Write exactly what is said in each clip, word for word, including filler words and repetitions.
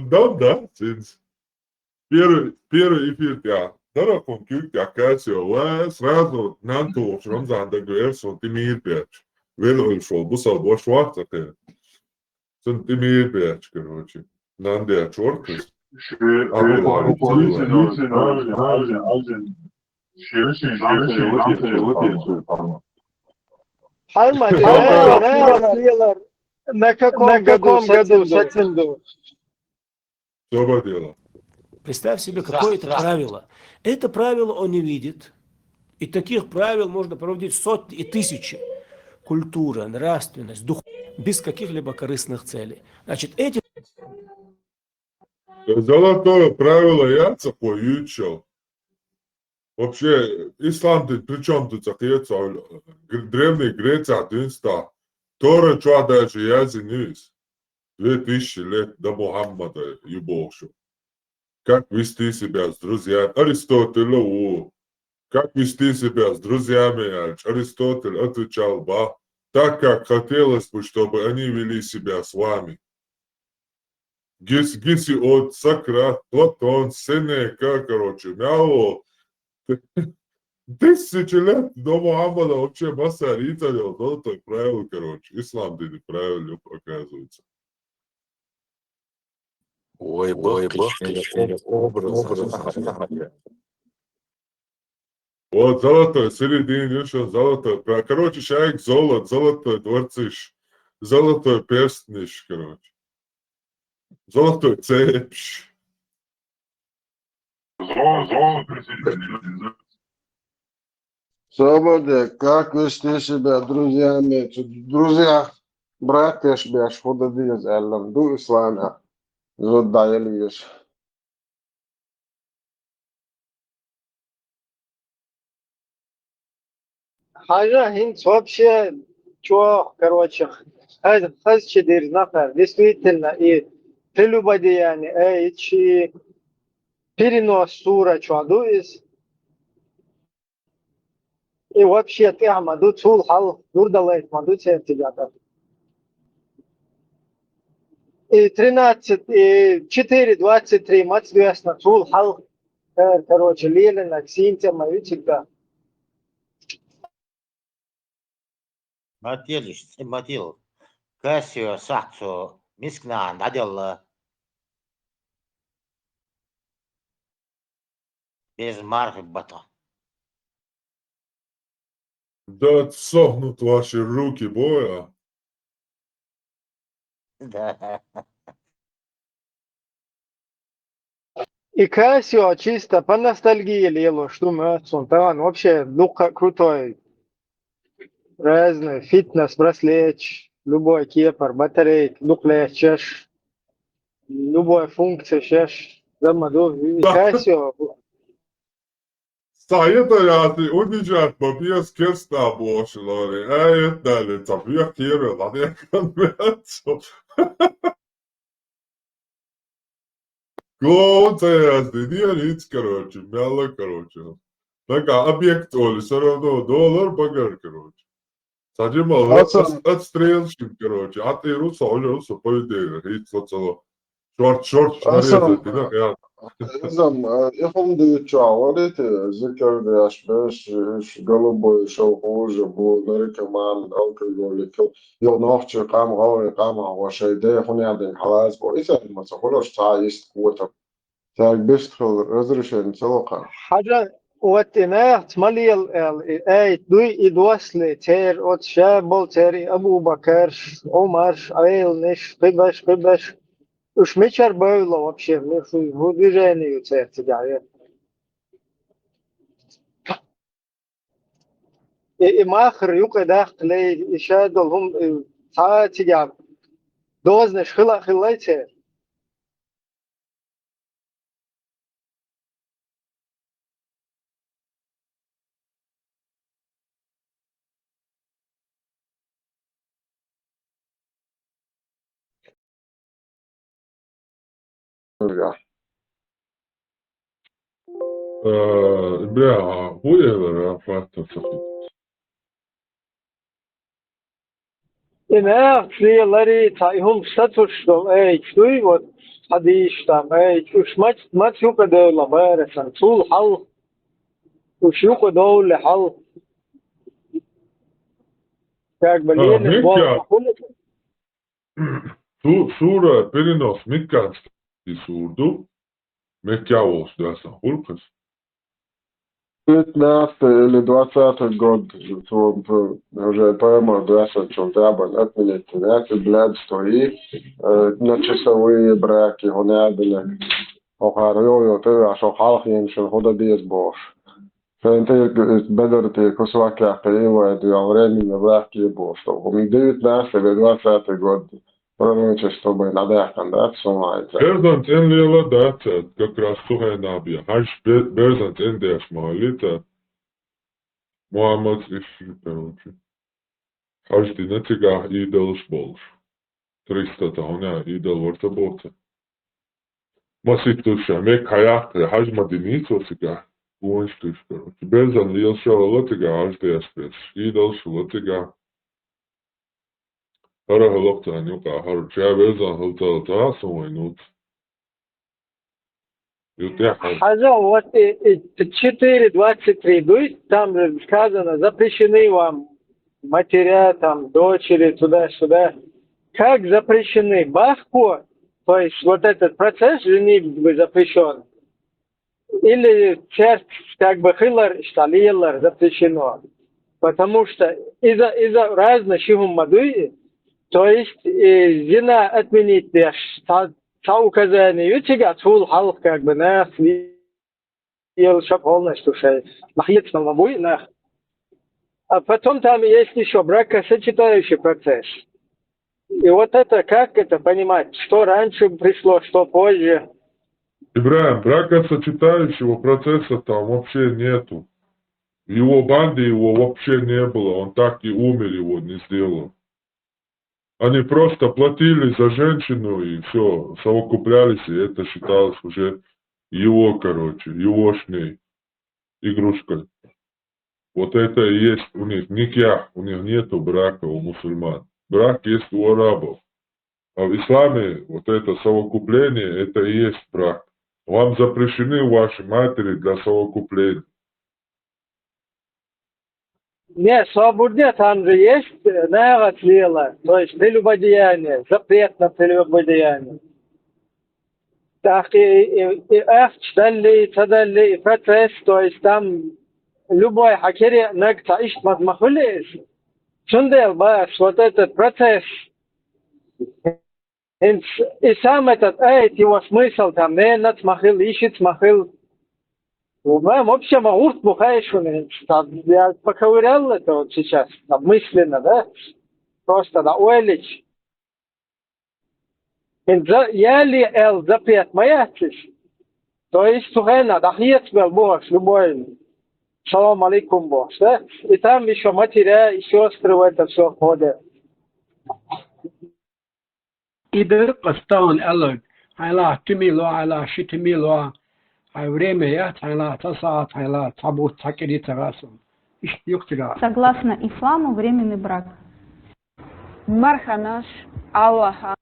Дам, да, цинц. Первый, первый эфир тӀехь. Даракхун куьг тӀехь Кассио ва, сразу нан тухуш Рамзан дага вер, сон тӀе мийр бечу. Вел ойшо, бусал бош вахта кхе. Сон тӀе мийр бечу, короче. Нан дечу вар кхуьз. Хьарма, на каком году сацинду? Что поделал? Представь себе, какое это правило. Это правило он не видит. И таких правил можно проводить сотни и тысячи. Культура, нравственность, дух, без каких-либо корыстных целей. Значит, эти Золотое правило яц кхо юьйцуш йолу. Вообще, ислам дин при чём тут, ца кхета цо, гр-, Древней Грецехь дуьйна ста. Тора чохь даже яздина ю иза. Две тысячи лет до Мухаммада ю бохуш. Как вести себя с друзьями? Аристотель ву. Как вести себя с друзьями, аьлча, Аристотель отвечал: «Ба, так, как хотелось бы, чтобы они вели себя с вами». Гес-, Гесиод, Сократ, Платон, Сенека, короче, мяло. Тысячи лет до Мухаммада вообще масса рицарей, золотое правило, короче, ислам дин правило, оказывается. Ой, ой, бахкаш образ. Вот золотой середин, ещё золотой, пра-, короче, шайг золот, золотой дворциш, золотой перстниш, короче. Золотой цепиш. Свобода, как вести себя друзьями, друзья, братья беш хӀун дан деза аьлла ду исламе, зуда дӀаяла веза. Хьажа, хӀинца вообще чӀогӀа, короче, хаз-, хазчу дирзина нах, действительно, и прелюбодеяние, э, и чи перенос сура чохь ду иза. И вообще тӀехь ма ду, цул хьалха дурдалайта ма ду церан цигахь. И тринадцать, и четыре двадцать три маца доьссина, цул хьалха, э, короче, лелийнарг сийна цӀе ма ю цигахь. Ма телаш, цӀе ма тела. Кассио сахьт цо мисканахана дӀаделла. Без мархи бата. Да отсохнут ваши руки, боя. Да. И Кассио чисто по ностальгии лелош ду моьтту суна. Тахана вообще дуккха крутой. Разный фитнес-браслеташ, любой кепара батарейка, дукха лаьтташ, любой функцеш еш, дан ма ду, и Кассио. Схьаэта яхи, унижать ма бе ас керста бохуш лори. Ай, эттали, ца бехкера, ладехкан меца. Клоун ца яздина, я лиц, короче, мелла, короче. Нагахь объект олу, всё равно доллар багар, короче. Сан жимал, Асан, ас-, отстрелщик, короче. Атиру со, уже со, по идее, хӀинца ло ца ло. Шорт, шорт, Асан, нарезать, дина, я. Изам, э, и хӀума дуьйцучохь валийта, зикар деш, беш, иш, голубой шовхоза бу, наркоман, алкоголик, йо, нохчий къам, гӀалгӀай къам, хьо шайн ден хӀун яздина хьалаца бу. Иза ма ца хуьлуш цхьа а иштта котам. Цаьрга бешта хила разрешение ца ло кхара. Хьажа, вот и нахаца ма лела аьлла, и айта дуй, и досле, церан оцу ша болу церан и Абу-Бакарш, Ӏумарш, Ӏеланаш, кхибаш, кхибаш. Уьш мичара бевлла вообще? Ми фу, фу движение ю церан цигахь? И, и махара юкъа даккха лей, и ша долу хӀума, и цхьа а цигахь дозанаш хила а хиллай церан? Э, бля, а хуй это, а, факт это. Нах лелари цхьа и хӀума сацуш долу айча дуй, вот, хьадийш там, айча, уьш мац-, мац юкъа девлла бара сан, цул хьалха уьш юкъа довле хьалха. Как бы А, лелаш мекка. Болу хула. Су-, сура перенос, мекканский сур ду. Мекка волуш даса хуьлу кхуьнца. Пятнадцатый или двадцатый год, вот, э, уже тема двадцать, чё там, отменить, да, ты, блядь, стои, э, на часовые браки, он ябина. Охар йо, йо, ты, а шо халх ем, шо худа без бош. Шен ты, э, бедар ты, кусвак я, ты, его, это, я временно браки бош. Девятнадцатый или двадцатый год. Пророчество бен дӀадаьккхина дац, шу ма ца. Берзан цӀен лела дац, как раз цу хенахь бен. Хьажа бе-, берзан цӀен деш ма хилла ца. Мухаммад ишши, короче. Хьажа дина цигахь идолаш болуш. Триста тахана идол вара ца боцу. Маситтуша, мекка хьаяккхи, хьажа ма динийца цигахь. Гонаш туш, короче. Берзан лела ша хилла цигахь, хьажа деш берш. Идолаш хилла цигахь. ХӀара хӀаллакьцан юкъа хӀара ча верзан хӀалцалца а сан вайн нуц. Ю тӀехь хьажа. Хьажа, вот и, и четыре двадцать три дуй, там же сказано, запрещены вам матеря, там, дочери, туда-сюда. Как запрещены? Бахко, то есть вот этот процесс женитьбы запрещён. Или церковь как бы хилар, что лелар запрещено. Потому что из-за, из-за разных ши хӀума дуй, то есть, э, зина отменить деш, цхьа, цхьа указание ю цигахь, цул хьалха как бы нах лела ша полностью шайн. Нах ецна ма буй нах. А потом там есть ещё бракосочетающий процесс. И вот это, как это понимать? Что раньше пришло, что позже? Ибрахим, бракосочетающего процесса там вообще нету. Его банды, его вообще не было. Он так и умер, его не сделал. Они просто платили за женщину и всё, совокуплялись, и это считалось уже его, короче, егошней игрушкой. Вот это и есть у них никях, у них нету брака у мусульман. Брак есть у арабов. А в исламе вот это совокупление, это и есть брак. Вам запрещены ваши матери для совокупления. Не, свободно, там же есть, э, нагат лела, то есть прелюбодеяние, запрет на прелюбодеяние. Так и, и, и ахча далли, и ца далли, и процесс, то есть там любой хьан кере наг ца иштта ма хуьлу иза. Цундела баш, вот этот процесс, хӀинца и сам этот, эй, его смысл там, ненаца ма хила, йишица ма хила. Ва, вообще ма гӀурт бу хай шуна хӀинца. Там, я поковырял это вот сейчас, там, мысленно, да? Просто да, ойлич. ХӀинца яли эл запрет ма яц иза. То есть цу хенахь дӀахецбелла бохуш, любой. Салам алейкум бохуш, да? И там ещё матеря, и сестры в это всё входят. И деррикъ стагӀан аьлларг, хьайла туьмий ло, хьайла ши туьмий ло, хьайн время яц, хьайла цхьа сахьат, хьайла цхьа бутт, цхьа кӀири ца гӀасу. Иштта юха цигахь. Согласно исламу, временный брак. Марханаш, Аллаха.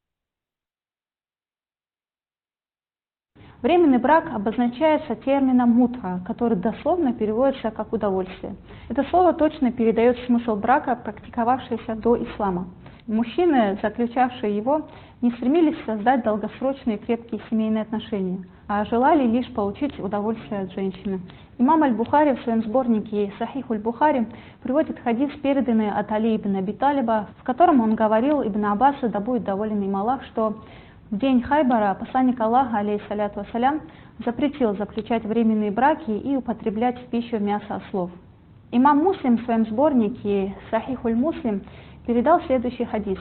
Временный брак обозначается термином мутха, который дословно переводится как удовольствие. Это слово точно передаёт смысл брака, практиковавшийся до ислама. Мужчины, заключавшие его, не стремились создать долгосрочные крепкие семейные отношения, а желали лишь получить удовольствие от женщины. Имам Аль-Бухари в своём сборнике Сахихуль Бухари приводит хадис, переданный от Али ибн Аби Талиба, в котором он говорил Ибн Аббасу, да будет доволен им Аллах, что в день Хайбара посланник Аллаха, алейхиссаляту вассалям, запретил заключать временные браки и употреблять в пищу мясо ослов. Имам Муслим в своём сборнике Сахихуль Муслим передал следующий хадис.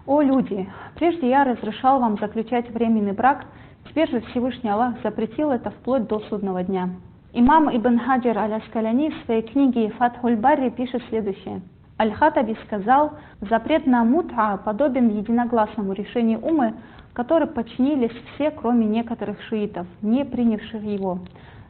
«О люди, прежде я разрешал вам заключать временный брак, теперь же Всевышний Аллах запретил это вплоть до судного дня». Имам Ибн Хаджар Аль-Аскаляни в своей книге Фатхуль Барри пишет следующее. Аль-Хаттаби сказал: «Запрет на мут'а подобен единогласному решению уммы, которой подчинились все, кроме некоторых шиитов, не принявших его».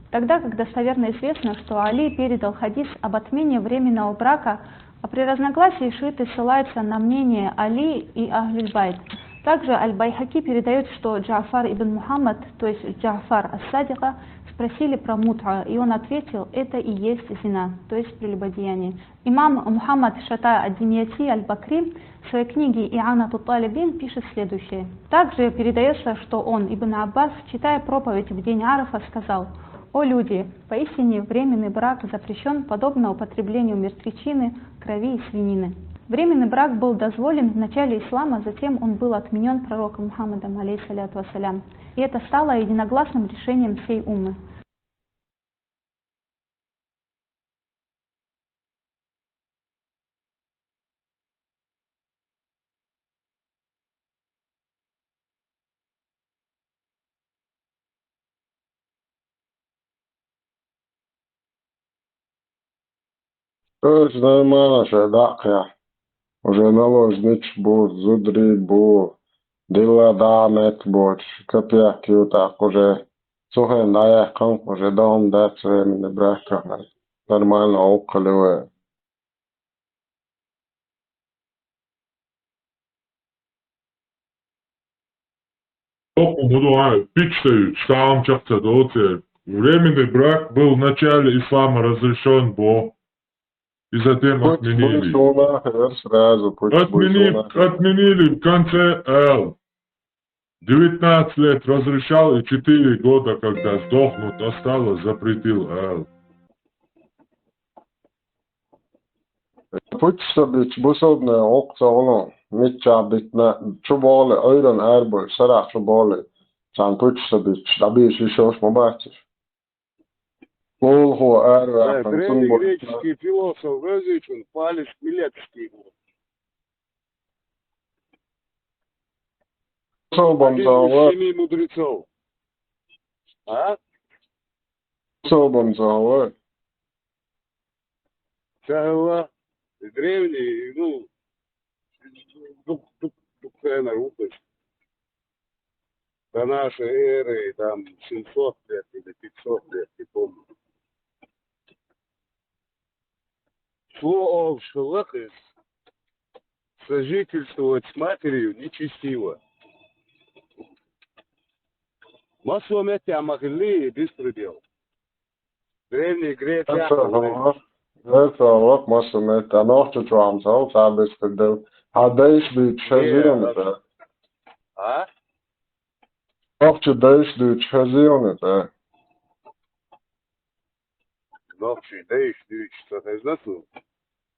Тогда как достоверно известно, что Али передал хадис об отмене временного брака А при разногласии шииты ссылаются на мнение Али и Ахлюль-Байт. Также Аль-Байхаки передает, что Джафар ибн Мухаммад, то есть Джафар ас-Садика, спросили про мут'а, и он ответил: «Это и есть зина», то есть прелюбодеяние. Имам Мухаммад Шата ад-Димьяти аль-Бакри в своей книге «Ианату талибин» пишет следующее. Также передается, что он, Ибн Аббас, читая проповедь в день Арафа, сказал: «О люди, поистине временный брак запрещен подобно употреблению мертвечины, крови и свинины». Временный брак был дозволен в начале ислама, затем он был отменен пророком Мухаммадом, алейхиссаляту вассалям. И это стало единогласным решением всей уммы. Тоже нормально, что да, я. Уже наложниц бу, зудри бу, дела да мет бу, копейки вот так уже. Слухай, на я кон уже дом да, временный брак, нормально около. Yok, bunu ha, hiç de hiç. Tamam, çok da doğru. Временный брак был в начале ислама разрешен был. И затем отменили. Отменили в конце, э, девятнадцать лет разрешал, и четыре года, когда сдохнуть осталось, запретил, э. Пуч са бич, бусалбна окъца олун, мичча битна, чу боли, ойран арбу, сара чу боли. Сан пуч са бич, да бич ишош ма бачиш. Лол хо ар. Да, древнегреческий философ, различен, Фалес Милетский. Один из семи мудрецов. А? Особом зала. Сахала, древний, ну, дух, дух, духовная рукопись. До нашей эры, там, семьсот лет или пятьсот лет, не помню. Шло о шелахе сожительствовать с матерью нечестиво. Масуамет амахили беспредел. Древней Греции. Это вот, это вот масуамет. А нохчу чуам сал, та беспредел. А дайш бит шазион это. А? Нохчу дайш бит шазион это. Нохчий, да, ещё, ещё, что-то из нас, ну.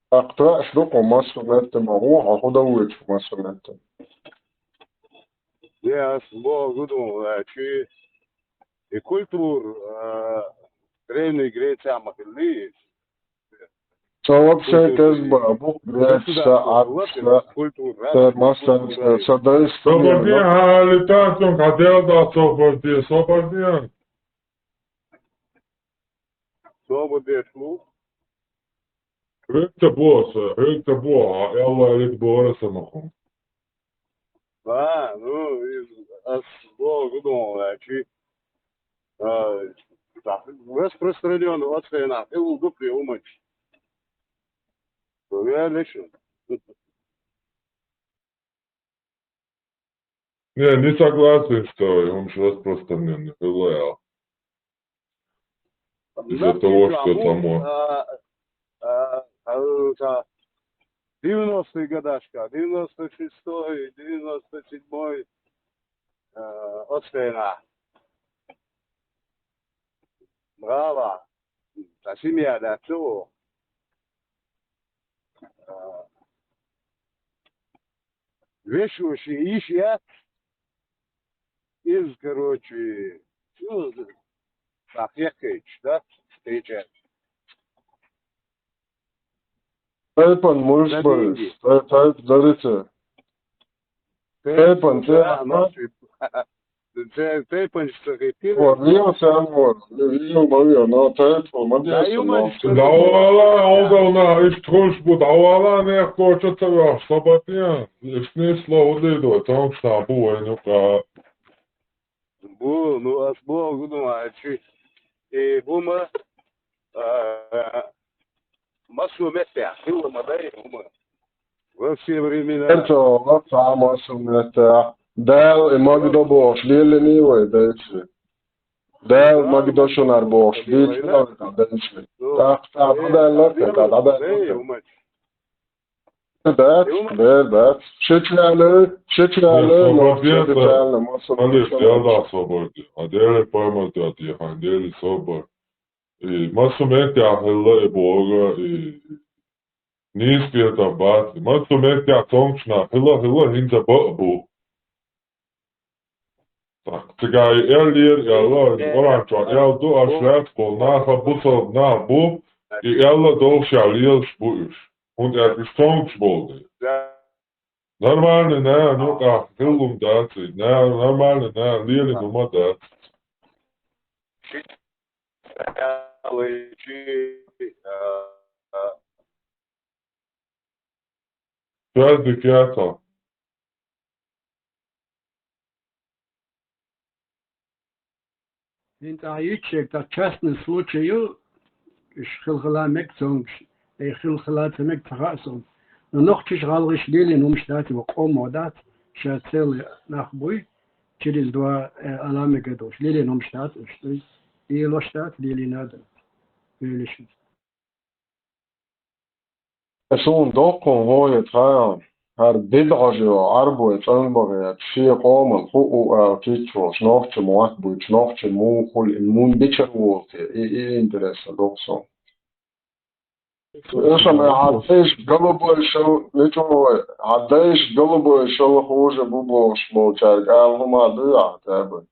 А кто, а что по массу это могу, а куда вы по массу это? Я с Богу думал, а чи и культур, а, Древней Греции, а, могли. Со вообще как бы, а, бог, блядь, са, а, са, культур, са, масса, са, са, да, и Собордин, а, летать он хотел, да, Собордин, Собордин. Собо деш лу? Хьоьга ца боху, хьоьга ца боху, хьо аьлла, лига бора сан махо. А, ну, из, ас боху гу дон лаьчи. А, так, распространённый, вот хрена, и лугу при умочь. Вялишь. Не, не согласен, что он же распространённый, хилла. Из-за того, что там он. А, а, а, а, девяностые годашка, девяносто шестой, девяносто седьмой, а, от хрена. Браво. Та семья, да, всё. А, вешующий ищет из, короче, ну, так, якач, да, встреча. Тайпан, может быть, тай-, тай-, дарите. Тайпан, да, тайпан. Ца тайпанча ца хетира. О, вио сам вор, вио, вио, но тайпан, молодец. Да, ё-моё, но. Давала, он дал на, из тхуш бу, давала, не, коча ца вор, собатьян. Лишнее слово дойдет, он что бу, ну-ка. Бу, ну, ас бу, ну, а чи, э, бума, а, Массо а меттехь хилла ма дай хӀума. Во все времена. Цо, цхьа а массо а меттехь. Дала и магадо бохуш леллина вай дайшли. Дала магадо шунара бохуш дийцина вай дайшли. ТӀаккха, тӀаккха дӀадаьлла, тӀаккха дӀадаьлла. Дац, бер дац. Ши чу аьлла, ши чу аьлла, нохчо ши чу аьлла, массо а Алис, меттехь. Дела собар де. А Дела поймал тӀе а тӀехьа, Дела собар. И массо а меттехь хилла и боху, и нийса кхетам бац. Массо а меттехь цомгуш нах хилла, хилла, хӀинца бакъ бу. Так, цигахь и аьллера, аьлла, и Къуръан чохь аьлла ду, аш лаьцна болу нах а бусалба нах бу, и аьлла долуш а лелаш бу уьш. ХӀунда аьлча уьш цомгуш болу дела. Нормальный нана юкъахь хилла хӀума дац и. На-, нормальный нана лелина хӀума дац. Шаьш дика яц хьо. ХӀинца ахь йича шега, тхан частный случай ю, уьш хила-хила мега цомгуш, ай хила-хила ца мега ца хаьа суна. Но нохчаша, гӀалгӀаша лелийна хӀумаш дац, вай къомах дац, ша цхьаьна нах буй, через два, э, ала мега долуш, лелийна хӀумаш дац уьш, то есть, лелош дац, лелийна а дац. Вуьйлуш. Суна доккхун гӀо яц хьан, хӀара бидӀа хьожа йолу Ӏарбой цӀанбагӀе, шен къоман хӀу у ала кийча волуш, нохча мотт буьйцуш, нохча муха хуьлу, и мун бичара волу те, и, и интересно доккху суна. Эшам, хьан дайша голубой шал, ничего, хьан дайша голубой шал хьожа бу бохуш болчаьрга ала хӀума дуй ахьа, тӀаьбан?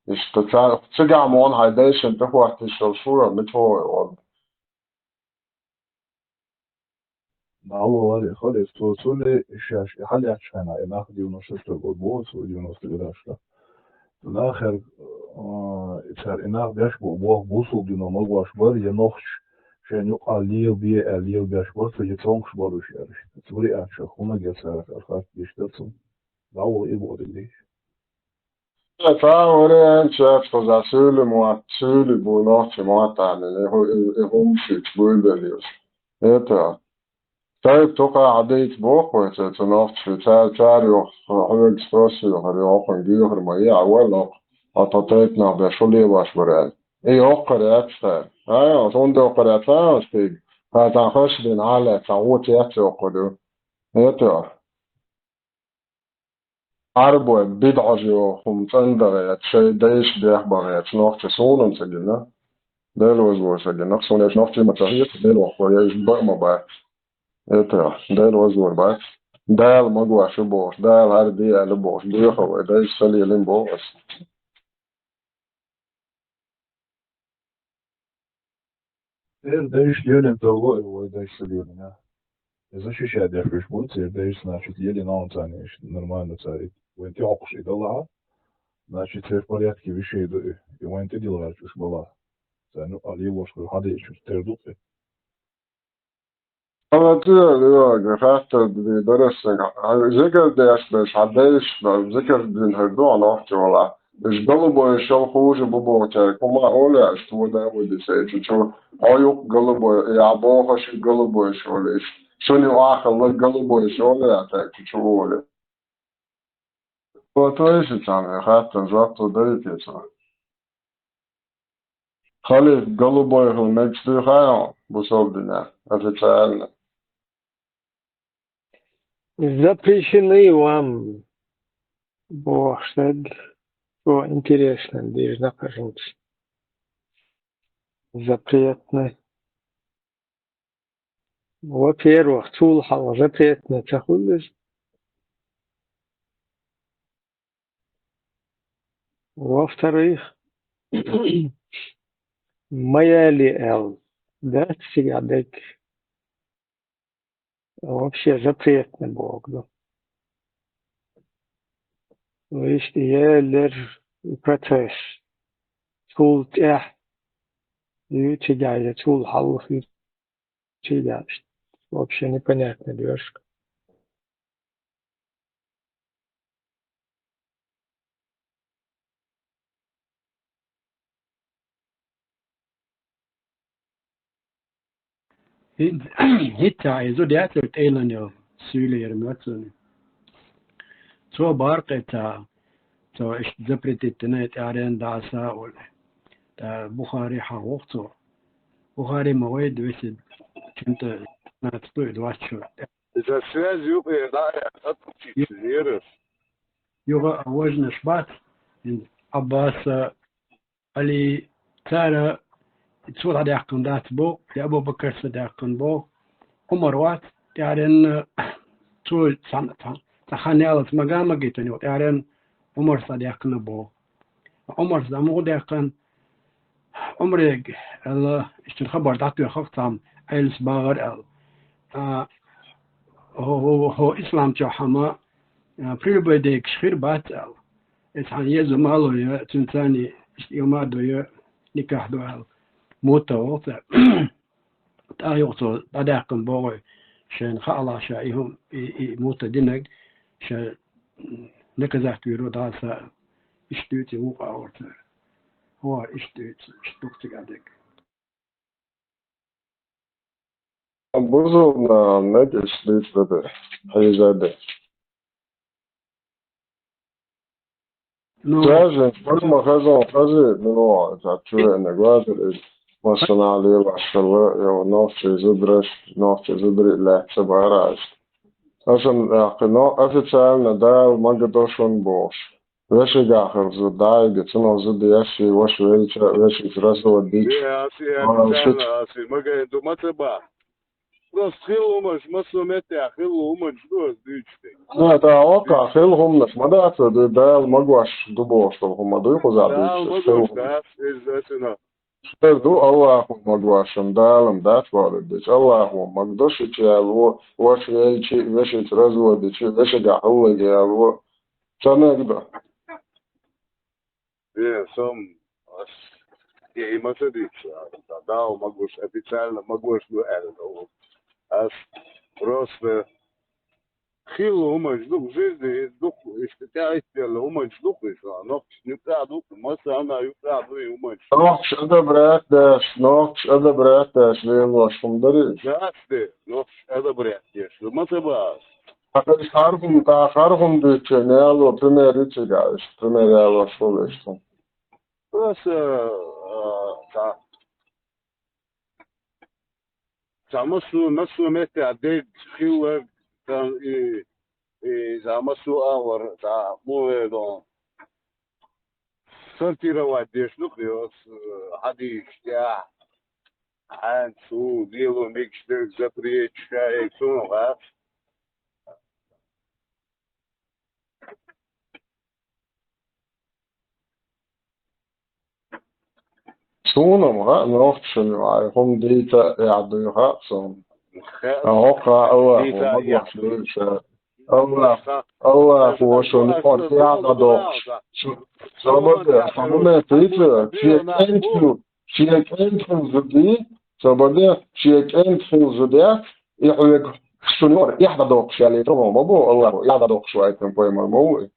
Иштта ца-, цигахь мо хьайн дайшина тӀехӀоттийша йолу шу, ничего, Дала вале, халес, цо цуьнан шаьш и хьалаьцначу хенахь, и нах девяносто шестой год боху, цо девяносто годашка. Нахера, а, и цара и нах беш бу, боху, бусулба дино магош бара, я нохча, шайна юкъахь лелабе аьлла лелабеш бара, цо я цомгуш бара уьш аьлла. Цуьнан аьлча, хӀунда гира цара аьлла, хатта гечдара цунна. Дала вале, и боху дерг дийша. Цхьа вариант яц, кхузахь суьйли мотт, суьйли бу нохча мотт аьлла, и хӀу-, и, и хӀума шуьца буьйлабелла йолуш. ХӀета, тайпа тукхахь дийца боху вай, цу, цу нохчаша, цара, цара юха хьоьга спрос юхар, юха хӀокхуьнга доьхур ма яц, вай локху, хьо тхо тайпанах беш хӀун лелош бара аьлла. И йоккхар яц цара. ХӀа, хӀунда йоккхар яц, хӀа, стига? Ткъа цхьана хаш дина хьалаьцна, цхьа гӀо тетта йоккхур ю. ХӀета. Ӏарбой бидӀа хьожа йолу хӀума цӀанбагӀе, шайн дайша бехбагӀе, нохча суна ца гина. Дела вазвар ца гина. Суна эш нохчий ма ца хета, Дела воккхаве, я иштта бакъ ма бац. ХӀета, Дела вазвар бац. Дала магош ю бохуш, Дала хӀара де аьлла бохуш, боьха вай, дайша ца лелийна боху ас. Церан дайша лелийна тарло, и вай дайша ца лелийна. Иза ши ша деш беш бу, церан дайша, значит, лелийна хьуна царна иштта нормально цара и. Вайн тӀехьокхуш и далахь, значит, церан порядке вещей ду и. И вайн тӀедилла гӀерташ уьш балахь. Царна юкъахь лелош хир хьадечуьра тера ду-кх и. Ала тӀе, Леонид, хаттар дина дара ас сага. Хьан зикар деш берш, хьан дайша, зикар дина хир ду хьан нохча валахь. Уьш голубой шал хьожа бу бохучаьрга хӀума олу аьлла, аш тода а ву дисечу чу. Хьо юкъа голубой, я бохуш голубой шал, иш. Шуна юкъахь хилла голубой шал, я тайчу чу олу. Хьо тойши царна хаттарна жоп ца дайта цо. Халиф, голубой хила мегаш дуй хьан бусалба динехь, официально? Запрещены вам бохуш дерг, цо интересно дийрина кхажинчу. Запретный. Во-первых, цул хьалха запретный ца хуьлу иза. Во-вторых, ма яле аьлла, дац цигахь дерг. Вообще запретный боху ду. Иштта ялар процесс. Цул тӀаьхьа ю цигахь я цул хьалха ю цигахь. Вообще непонятный девушка. ХӀинца, хӀинца иза децар тӀейлан йо, суьйлера моцуни. Цо баркъе ца, цо иштта запретить дина, тӀаьхьарен дӀаса оли. ТӀа Бухари хьагӀух цо. Бухари ма вайда веси, чунта нацту и двадцать шо. Иза связь юкъе дӀа а отучить зерас. Юха а важнаш бац, ин Аббаса, Али, цара цо дӀадаьккхина дац бо, я Абу Бакар са даьккхина бо, Умар вац, тӀаьхьарен цо цхьан, цхьан, цхьан хан ялац мага магитани, тӀаьхьарен Умар са даьккхина бо. Умар са мугу даьккхина, Умариг, аьлла, иштта хабар дӀатоьхах цхьамма, Ӏелас багӀар аьлла. А, хӀо, хӀо, хӀо ислам чохь хьама, а, прелюбодейкаш хир бац аьлла. Эс хьан еза мало я, цуьнан царни иштта ма до я, никахь до аьлла. Мутта ваха ца. ТӀаккха юха цо дӀадаьккхина богӀой, шайна хаалахь ша и хӀума, и, и мутта динарг, ша наказать вийр ву дӀаса, иштта дуьйцу вукху агӀор цара. ХӀо, иштта дуьйцу, иштта ду-кх цигахь дерг. Бузулна мега иштта дуьйцу даде, хьийзаде. Ну, Даже форма хазон хази, ну, за чуьра не гвазер, из массанхьа лелаш хилла, я нохчий зудараш, нохчий зударий лаьцна бара аш. Асан, яхи, но официально Дала магадо шун бохуш. Вешигахь хила зуда дӀайига, цунах зуда еш, ши ваша велча, вешица развод дича. Де, аси, Вала официально, шиц- аси, магадо ма ца бахьа. Просто хилла хӀуманаш, массо а меттехь хилла хӀуманаш ду ас дуьйцуш дерг. Да, да, оккхахь хилла хӀуманаш ма дац, ду Дала магош ду бохуш долу хӀума дуй кхузахь Дала дуьйцуш, магош хилла хӀума. Дац, иза аса на. Хир ду Аллахо магош, Дала дац бохур дечу. Аллахо магадо шича яло, ваша велчи, вешица разводичи, вешигахь хӀуллайга яло. Ца мегадо. Э, со-м, ас, э, и ма ца дийцча, аса, Дала магош, официально магош ду аьлла ду. Ас просто хилла хӀуманаш ду-кх, жизни ду-кх, иштта тӀаьхьа иштта хӀуманаш ду-кх, иштта, нохчашна юкъахь ду-кх, массарна юкъахь ду и хӀуманаш. Нохчаш одобрять деш, нохчаш одобрять деш лелош хӀума дарий? Дац де, нохчаш одобрять деш, ма ца баха. Ткъа хӀара хӀума, ткъа хӀара хӀума дуьйцучу яло, пример ю цигахь, иштта, пример ялош хуьлу иштта. Аса, а, цхьа, цхьа массо-, массо а меттехь дерг хилла, цхьа и, и, цхьа массо а агӀор, цхьа, муха вер ду, сортировать деш ду-кх, оцу, хьадисаш тӀехь, хьаьнца хӀун лело мегаш дерг запреташ, ша хӀега цунах вац. Суна-м хаьа, нохчашна юкъахь хӀума дийца а эхь дуй хаьа суна. Ткъа хӀокху Аллахо магош дуй ша. Аллах, Аллахо шуна юкъара эхь дӀадоккхуш. Шу, шу бакъ, шу хӀума дийца, шен кӀентий, шен кӀентий зуди, шу бакъ, шен кӀентий зудех, и хьоьга шуна юкъара эхь дӀадоккхуш аьлла, тӀе ма бу Аллахо, эхь дӀадоккхуш ваийтина пайхамар ма ву и.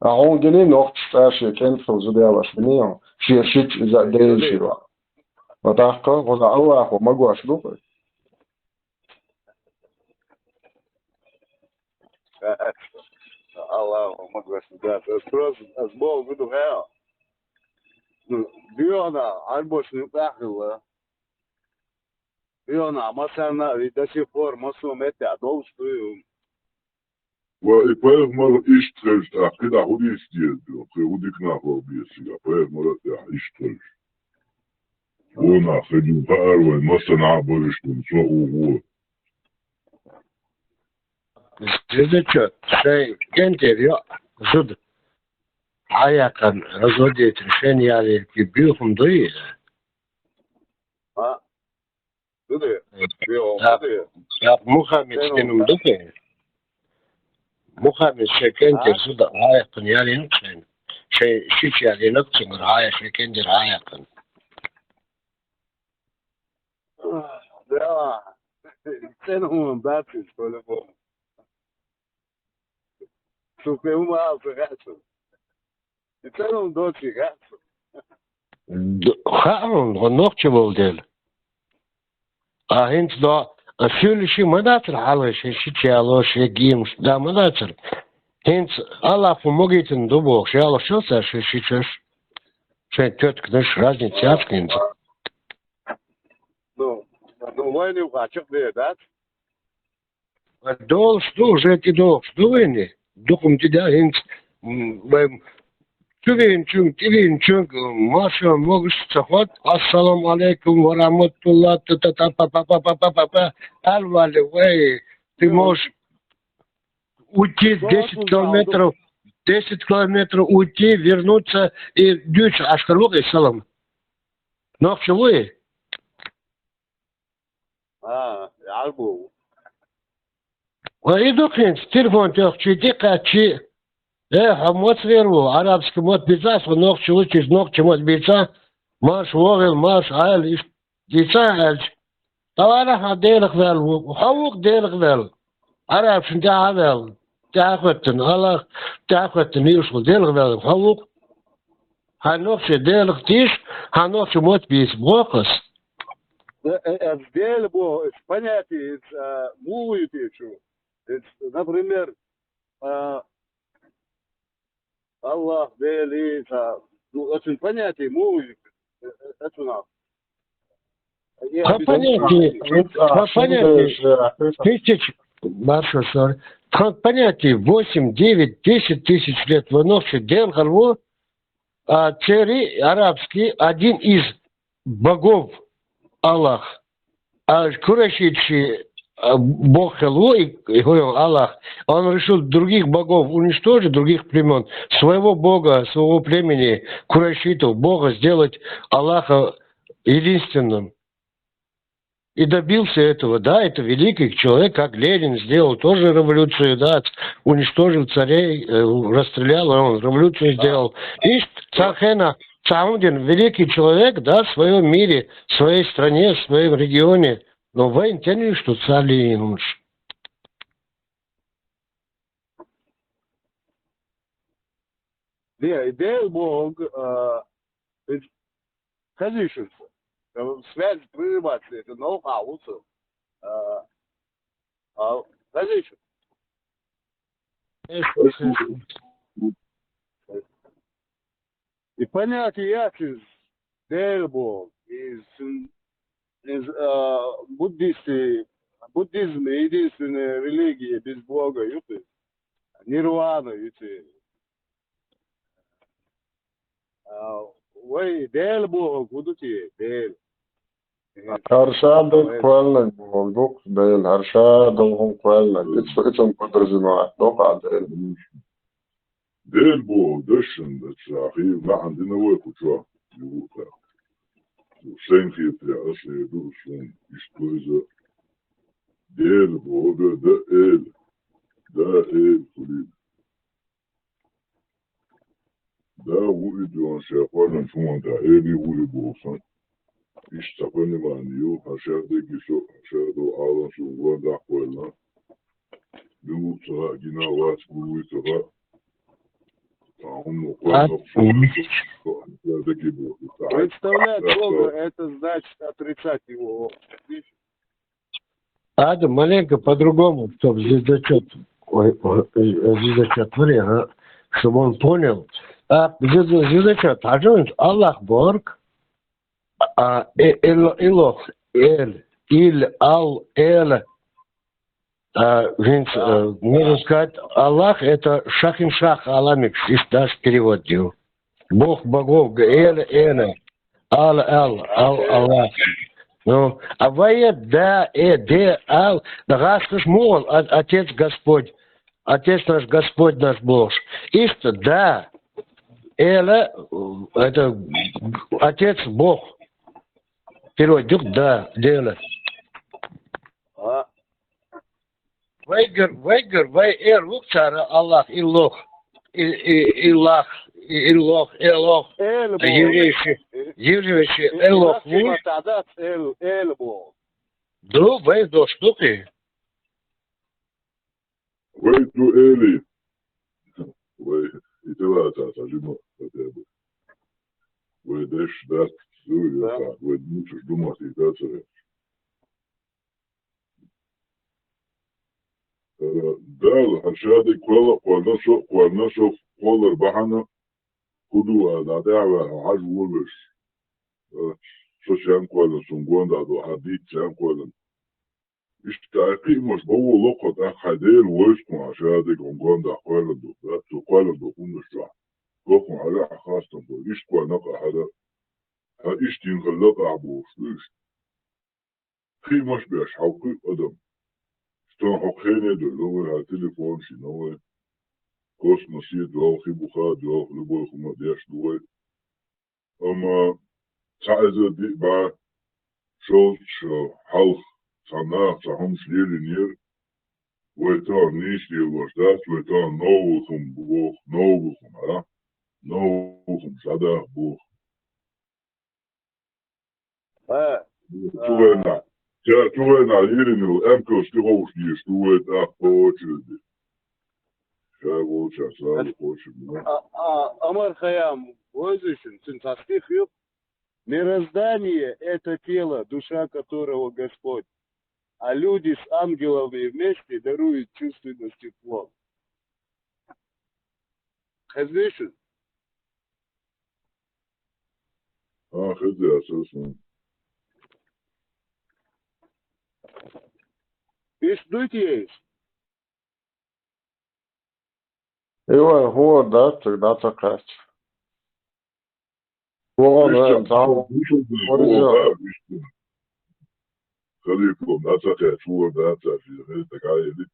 Ахьа хьуна гиний нохчаш цкъа шен кӀентий зуда ялош гиний хьуна, шен шича иза а, дайша а. Ма тӀаккха, хӀоза Аллахо магош ду-кх. Аллахо магош ду, да. Ас просто, ас боху ду хьаьа. Ну, доьхна, Ӏарбошна юкъахь хилла. Доьхна, массарна а, и до сих пор массо а меттехь долуш ду и хӀума. Ва и пайхамар иштта хезча, тӀаккха кхидӀа хӀун дийца деза ду? Кхин хӀун дика нах вала беза цигахь? Пайхамар а тӀехь иштта хезча. Вон нах хир ю, хаар вайн, массанхьа а бараш ду, со а ву. Зудчо шайн кӀентера йоӀ зуда хьаяьккхина, разводить йина шен ялийна, кхин буьйхина дуй иза? А? Ду де? Э, Йо, тӀаккха, ду де? ТӀаккха Мухаммед Шен стенум ду те? Мухаммед шен кӀентера, а? Зуда хьаяьккхина ялийна шайна. Шайн шича ялийна цуьнгара хьая, шен кӀентера хьаяьккхина. Да, цӀена хӀума дац иза, по-любому. Шу кхин хӀума ала ца хаьа суна. И цӀена хӀума доций хаьа суна. Д-, хаьа хьуна, хьо нохчи волу дела. Ахьа хӀинца до, А сийлахь ши ма дацар хьалха, ши, ши чалош, ши гимнаш, да, ма дацар. ХӀинца Аллахо могийтина ду бохуш, ялх шо ца ши, ши чаш, шайн тетка-наш, разница яц хӀинца. Ну, ну, вайна юкъа чекхдер дац? Долуш ду, уже тӀедогӀуш ду вайна. Дукха-м тӀедаьхьа хӀинца, м, вай чувеначуьнга, тӀевеначуьнга, м, маршо могуш ца хӀотта, ассаламу алейкум ва рахматуллах, та-та-та, па-па-па, алвали, вай, ты можешь уйти десять километров, десять километров уйти, вернуться и дуьйцуш Ӏаш хир ву-кх и салам. Нохчи ву и? А, Ӏарбо ву. Ва и ду хӀинца, телефон тӀехчий, тӀекхаьччий. Э, хьо маца вер ву? Арабский мотт бийцахь, со нохчи ву, иза нохчи мотт бийцахь, марша вогӀийла, марша Ӏайла, иштта дийцахь аьлча. Товарахь хьан Делах ваьлла ву, хьо ву-кх Делах ваьлла. Арабашна тӀаьхьа а ваьлла, тӀаьхьа а хӀоьттина, Аллах тӀаьхьа а хӀоьттина, нийса ву Делах ваьлла, хьо ву-кх. Хьан нохчий Делах тийша, хьан нохчи мотт бийца боху ас. Э, э, э, Дела боху, это понятие, это, а, муха ю те чу? Это, например, а, Аллах, Дела, это, ну, это понятие муха ю, э, э, это у нас. По понятию, по понятию, тысяч, маршо сор, по понятию восемь, девять, десять тысяч лет вай нохчий Дела хир ву, а церан арабский один из богов Аллах. А курайшитийн, а, бог хилла ву и, и хӀун йолу Аллах. Он решил других богов уничтожить, других племен, своего бога, своего племени, курайшитов, бога сделать Аллаха единственным. И добился этого, да, это великий человек, как Ленин сделал тоже революцию, да, уничтожил царей, э, расстрелял, он революцию сделал. И цархена, Цаудин, великий человек, да, в своем мире, в своей стране, в своем регионе. Но вайн тяни, что царь Ленин лучше. Де, Дела боху, а, хезийша, э, связь прерывается, это новкъа вуцу. А, а, хезийша. И понятие яц иза, Дела боху, иза, иза, а, буддисты, буддизм единственная религия без Бога ю-кх иза. Нирвана ю церан. А, вай Дела бохург хӀун ду те, Дела? ХӀара ша дан кхоьллинарг бохург ду-кх Дела, хӀара ша дан хӀума кхоьллинарг. Ицу, ицунна подразумевать доккху Дела. Дела бохург дашна дац ша, хийла маьӀна дина вай кху чохь, юха а. Сайн хетарехь аса хир ду суна, иштта ду иза. Дела бохург да, эла. Да, эла хуьлийла. Да, ву и дуьхьал шен кхоьллинчу хӀуманна тӀехь, эли вури боху сан. Иштта ца понимание ю, хьан шаьрдагги со, шаьрдо Ӏалам суна ван дӀакхоьллина. Мила ву ца хаьа, гина вац, гур вуй ца хаьа. Сан хӀумма кхоьллина со, шаьрдагги боху. Представлять Бога, это значит отрицать его. Видишь? Адам, маленько по-другому, чтоб звездочет, ой, ой, э, звездочет, смотри, ага, чтобы он понял. А, звезд-, звездочет, а что он? Аллах Борг, а, э, ил-, илох, эль, иль, ал, эль. А, винц, э, можно сказать, Аллах — это Шахиншах Аламик, здесь даже перевод делал. Бог богов, г-, эль, эль. Ал, ал, ал, Аллах. Ну, а вай да, э, де, ал, да гӀаскаш мугӀал, а-, Отец Господь, Отец наш, Господь наш бохуш. Иштта да, эла, это Отец Бог. Перевод дюк да, дела. А, Вайгар, вайгар, вай эр ву цара Аллах, Иллох, и, и, Иллах, и, Иллох, Элох. Эл бу. Еврейши, еврейши, Элох ву. Эл, эл бу. Ду, вай дош ду кхи. Вай ду эли. Вай, и тела та, та, жима, хотя бы. Вай деш, дат, ду, я, да, та, вай дучу, дума, и та, цара. Э, Дала, хьан шадерг кхоьлла, кхоьллина со, кхоьллина со кхоллар бахьана, хӀун ду аьлла, дӀатӀехьаваьлла, хьажа вон веш. Э, со шен кхоьллина, сона гондӀа ду, хьан дийца шен кхоьллина. Иштта ай кхиамаш бовволу кхо тӀаккха, хьайн Дела вовза кхунна хьан шадерг хьуна гондӀа кхоьллина ду, да, цо кхоьллина ду хӀуманаш чохь. Бохург хьажа, хьан хастам бу, иштта кхоьллина-кх ахьара, хьан иштта йина хилла-кх ахь бохуш ду иштта. Кхиамаш беш, хьалкхуьу адам. Стон хьо кхене а дуьллу вай, хьан телефон шина вай. Космосе а доьлху, хи буха а доьлху, любой хӀума деш ду вай. Амма цхьа эзар диъ бӀе шовзткъа шо хьалха цхьа наха цхьа хӀумаш лелийнера, вай тахана нийса лелош дац, вай тахана новкъа хӀума боху, новкъа хӀума, а? Новкъа хӀума схьадаха боху. А, Цу вайнахь, ша цу вайнахь лелийна йолу эмкалш тӀеховшадеш ду вай тӀаккха по очереди. Ша волчохь сала кхочур ма. А, а, Амар Хайям, вовзийшина, цуьнан цхьа стих ю: «Мироздание — это тело, душа которого Господь, а люди с ангелами вместе даруют чувственность тепло». Хезний шу? А, хеза, аса сан. Иш дуй те иш? Иван, хӀора дац, цига дӀа ца кхаьчча. Вон Иштта вен цхьа хӀума, хӀума вон иза. Халифо, дӀа ца кхаьчча, хӀора дац, аса иза, хӀета гӀайли.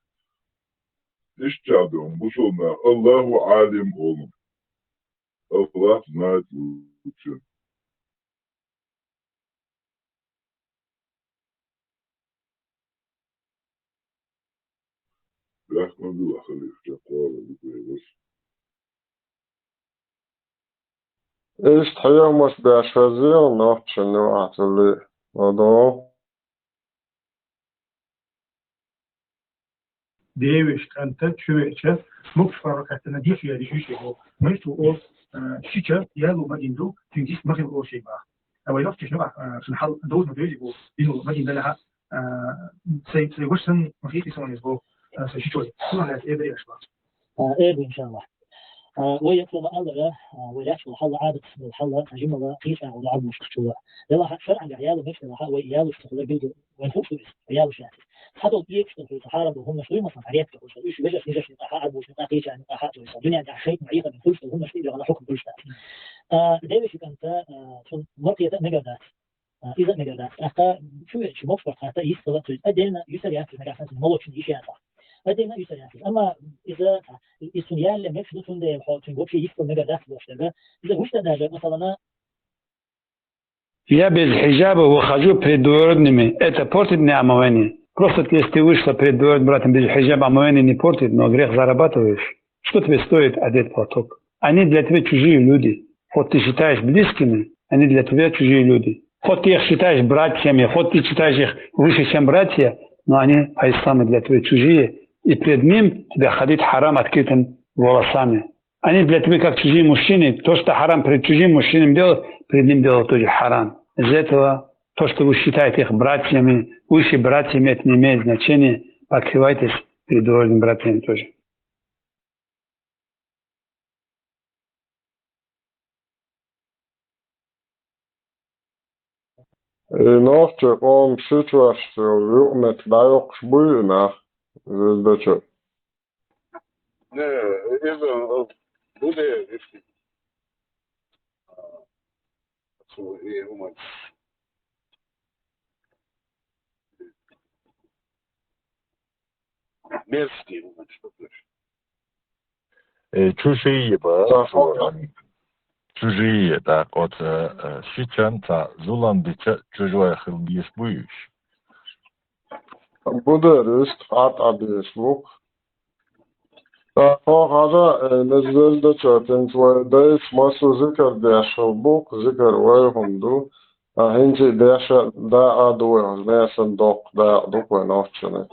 Иштта ду, мусулман, Аллаху Ӏалим олу. Аллах знает лучше. Бехк ма билла, халиф, чекхвала, ву бегӀаш. Иштта хьехамаш беш хезийла нохчашна юкъахь цуьллий, ма догӀу. Девешан кӀанта чу веача, могуш паргӀатана деш яьлла йиш йолу. Маьрша ву олу, а, шича ял ма дина ду, цуьнга иштта ма хила олу шайн баха. А вай нохчашна юкъахь, а, шуна хьал довза ма девзий боху, дина ма дина далахьа, а, сайн, сайн ваша санна ма хийтий суна иза боху, а, сайн шичой. Суна лаьцна эбаре аша боху. А, эр ду, иншаллахь. А, вай яккхо ма-аллара, а, вай лаьтташ волу хьал, Ӏадаташ волу хьал, цхьа жимала, кхечу агӀор Ӏадамаш чула. Делахь а шарӀангахь яло мегаш делахь а, вай ялош ца хуьлура билггал вайн хууш ду иза, ялош яц иза. Цхьадолу кхечу тӀехула, цхьа хьарам долу хӀуманаш дуй, масала, цхьа репка хуьлуш, уьш вежаршна, йижаршна тӀехь а бу, шна тӀехь а кхечарна тӀехь а, то есть, дуьнен тӀехь шайтан Ӏехадина хуьлуш долу хӀуманаш тӀе бегӀана хьукам хуьлуш дац. А, девешан кӀанта, а, цунна маркхета а мегар дац. А, иза а мегар дац. ТӀаккха чу веача могуш паргӀата йист хила а ца веза. Отдельно юьсур яц иза, нагахь санна цуьнан молочный йиш яц. Отдельно юьсур яц иза. Амма иза, а, иза цунна ялале мегаш ду, цундела хьо цуьнга вообще йист хила мегар дац бохуш дерг. Иза вуьшта а даже, масалана, Я без хиджаба выхожу пред двоюродными. Это портит мне омовение? Просто если ты вышла пред двоюродным братом без хиджаба, омовение не портит, но грех зарабатываешь. Что тебе стоит одеть платок? Они для тебя чужие люди. Хоть ты считаешь близкими, они для тебя чужие люди. Хоть ты их считаешь братьями, хоть ты считаешь их выше, чем братья, но они по исламу для тебя чужие. И пред ним тебе ходить харам открытым волосами. Они для тебя как чужие мужчины. То, что харам пред чужим мужчинам делать, пред ним делать тоже харам. Из-за этого то, что вы считаете их братьями, выше братьями, это не имеет значения. Покрывайтесь перед двоюродными братьями тоже. И нохчийн къоман ши чохь йолу юкъаметтиг дӀайоккхуш буй и нах, Зелдача? Не, иза, э, бу де, виштӀа. Цу и хӀуманаш. Мерзкий хӀуманаш, что ты. Э, чужие ба, чужие, да, оцу, э, шичан цхьа зулам дича чужой хила дезаш буй уьш? Бу дерриш, къа-, къа дезаш бу-кх. Ткъа хьо хьажа, э, Зелдача, хӀинца вай дайша массо зикар деш хилла бу-кх, зикар вай хӀума ду. Ткъа хӀинца и деш а дакъа а ду вай, хӀара несан доккха дакъа ду-кх вай нохчашна.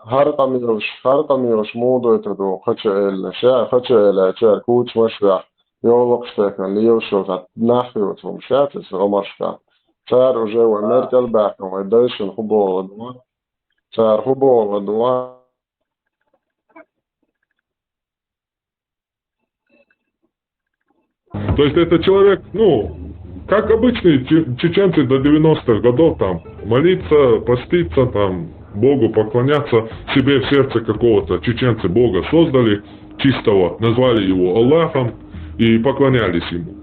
ХӀара къамелаш, хӀара къамелаш муха дойтур ду, кхача эллаш, я, кхача эллачара кучамаш вехь, йовлакхаш техкан лелаш йолу цхьа нах йоцу хӀума шаьтта иза омаршкахь. Цара уже вай мер кӀел баьхкина, вай дайшна хӀун боху ду? Цара хӀун боху ду? То есть этот человек, ну, как обычные че- чеченцы до девяностых годов, там, молиться, поститься, там, Богу поклоняться, себе в сердце какого-то чеченцы Бога создали, чистого, назвали его Аллахом и поклонялись ему.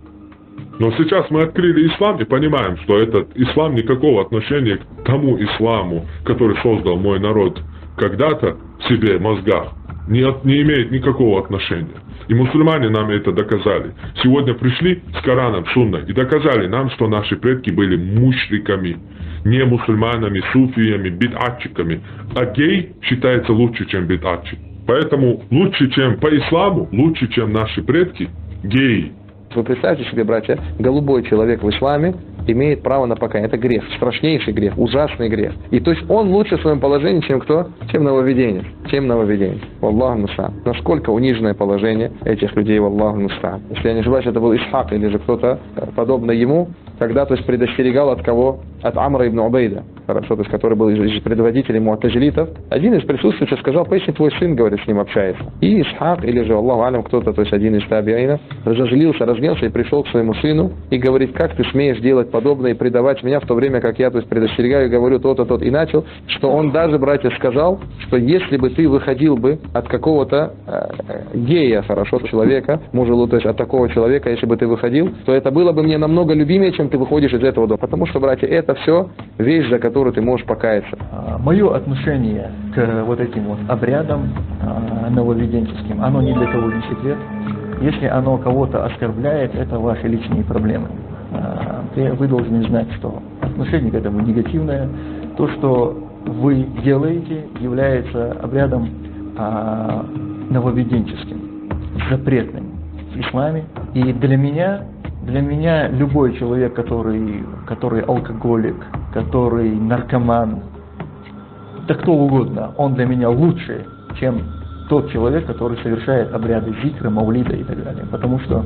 Но сейчас мы открыли ислам и понимаем, что этот ислам никакого отношения к тому исламу, который создал мой народ когда-то в себе, в мозгах, не, от- не имеет никакого отношения. И мусульмане нам это доказали. Сегодня пришли с Кораном, Сунной и доказали нам, что наши предки были мушриками, не мусульманами, суфиями, бидатчиками. А гей считается лучше, чем бидатчик. Поэтому лучше, чем по исламу, лучше, чем наши предки, геи. Вы представьте себе, братья, голубой человек в исламе имеет право на покаяние. Это грех, страшнейший грех, ужасный грех. И то есть он лучше в своем положении, чем кто? Чем нововведенец. Чем нововведенец. Валлаху мустаан. Насколько униженное положение этих людей, валлаху мустаан. Если я не ошибаюсь, это был Исхак или же кто-то э, подобный ему, когда, то есть, предостерегал от кого? От Амра ибн Убейда, хорошо, то есть, который был из, из предводителей муатазилитов. Один из присутствующих сказал: «Поистине твой сын, говорит, с ним общается». И Исхак, или же, Аллаху алям, кто-то, то есть один из табиинов, разозлился, разгневался и пришел к своему сыну и говорит: «Как ты смеешь делать подобное и предавать меня, в то время как я, то есть, предостерегаю и говорю то-то, то-то». И начал, что он даже, братья, сказал, что если бы ты выходил бы от какого-то э, гея, хорошо, человека, мужа, то есть от такого человека, если бы ты выходил, то это было бы мне намного любимее, чем ты выходишь из этого дома. Потому что, братья, это все вещь, за которую ты можешь покаяться. Мое отношение к вот этим вот обрядам а, нововведенческим, оно ни для кого не секрет. Если оно кого-то оскорбляет, это ваши личные проблемы. А, те- Вы должны знать, что отношение к этому негативное. То, что вы делаете, является обрядом а, нововведенческим, запретным в исламе. И для меня, для меня любой человек, который, который алкоголик, который наркоман, да кто угодно, он для меня лучше, чем тот человек, который совершает обряды зикра, маулида и так далее. Потому что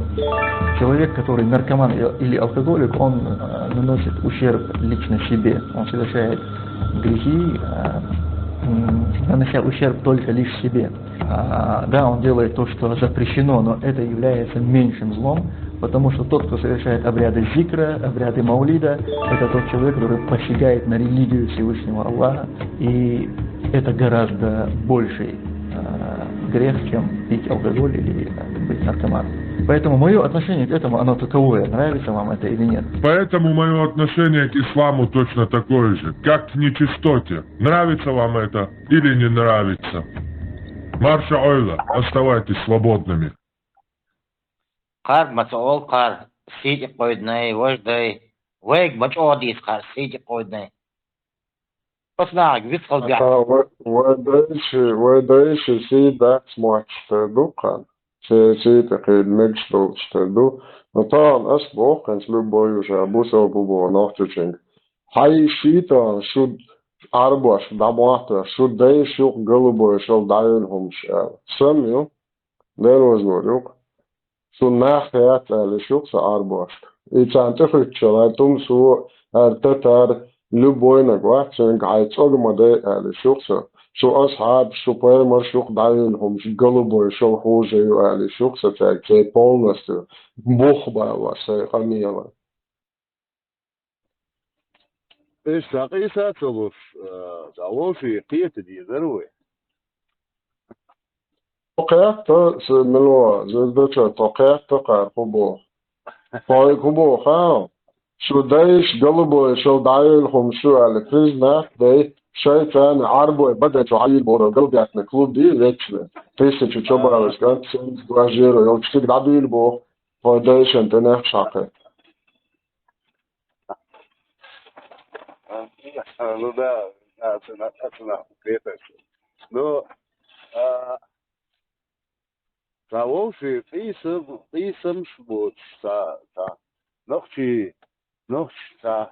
человек, который наркоман или алкоголик, он э, наносит ущерб лично себе, он совершает грехи, э, м, нанося ущерб только лишь себе. А, да, он делает то, что запрещено, но это является меньшим злом, потому что тот, кто совершает обряды зикра, обряды маулида, это тот человек, который посягает на религию Всевышнего Аллаха, и это гораздо больший э, грех, чем пить алкоголь или э, быть наркоманом. Поэтому мое отношение к этому, оно таковое, нравится вам это или нет. Поэтому мое отношение к исламу точно такое же, как к нечистоте. Нравится вам это или не нравится. Марша ойла, оставайтесь свободными. Къар мацаъол къар, сийкъи къойднай, вождай, вайг мачӀодис къар, сийкъи къойднай. Паснаъг вицхал бяхт. Ва дайши, ва дайши си дац мачта дукъан. Се сийкъи къид мегш долчта ду. Но таан ас бохъанс любой уже бусо бубо нохчучинг. Хай шитан шуд арбаш, дамуата, шуд дайш юк голубой шол дайын хумш. Сам ю, дервоз вор юк. Шу нах хят али шук са арбаш. И цан тихуччала тум су ар татар любой наг ват цен гай цог маде али шук са. Шу асхаб, шу паймар шук дайын хумш голубой шол хуже ю али шук са цай цай полностью бух бава сай камила. Иш сакъиса цалуш, цалуш и кхета дезар вай. Кхетта, се мило, звездоча, то кхетта къар хубо. Хой хубо, ха? Шу дайш голубой шол дайыл хум шу али признак дай шайтан арбой бада чу айыл боро голубятный клуб ди вечно. Тысячу чобалась, как семьдесят два жиро, йол чтик дабил бо. Хой дайшен тенех шакет. Ну да, да, цена, да, цена, это. Ну, а, цалуш и кьийсам, кьийсамш боц, ца, ца. Нохчи, нохч, ца,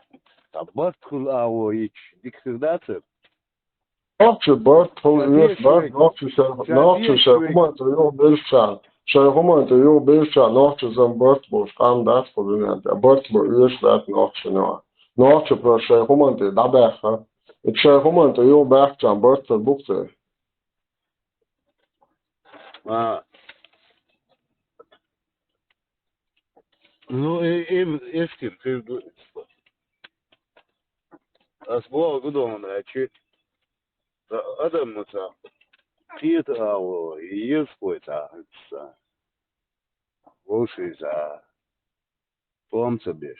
ца барт хул аво ич, диксир дацар. Нохчи барт хул уьш барт, нохчи ша, нохчи ша хуманта юг бирчан. Шай хуманта юг бирчан, нохчи зам барт бош, къам дац хул дунянта. Барт бо уьш дац нохчи но. Нохчи про шай хуманта дабаха. Ит шай хуманта юг бахчан барт букте. А. Ну, э, эм, эским хир ду. Ас богу дона, значит, адамаца кхета ало, езкъойца, вовшийца, томца беш,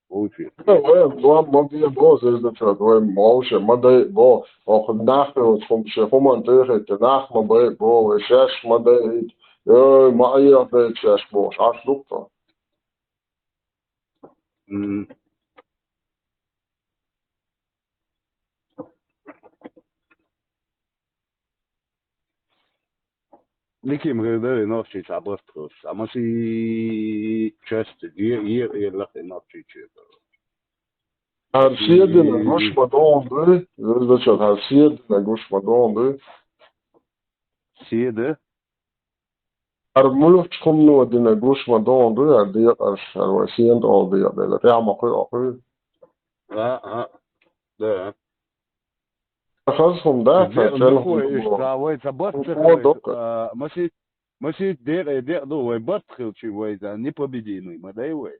вовший. Вай, вай, ма бе бо, зезда чад, вай, молча, ма дай бо, ох, нахуй, вот, хум, ше, хуман тыхет, нах, ма бе бо, вай, шаш, ма дай, ой, ма ая, дай, шаш, бо, шаш, лукто. М. Никим гъирдери нохчийца барт хилча, амма ши часть, е, е, е лахи нохчийче. Гьар седина гуш ма догӀун дуй, зезда чад, гьар седина гуш ма догӀун дуй. Седа? Гьар муьлххача хумано дина гуш ма догӀун дуй, гьар декъарш, гьар вай сен тӀал декъадайла, тӀехьа ма кхуьй, а кхуьй. А, а, да. Хаза хӀума дац, Зе-, хӀара нухой телефон иштта, вай ца барт ца хилайта, доккха. А, масийт, масийт декъе декъа ду, вай барт хилчи вай за непобедимый ма дай вай.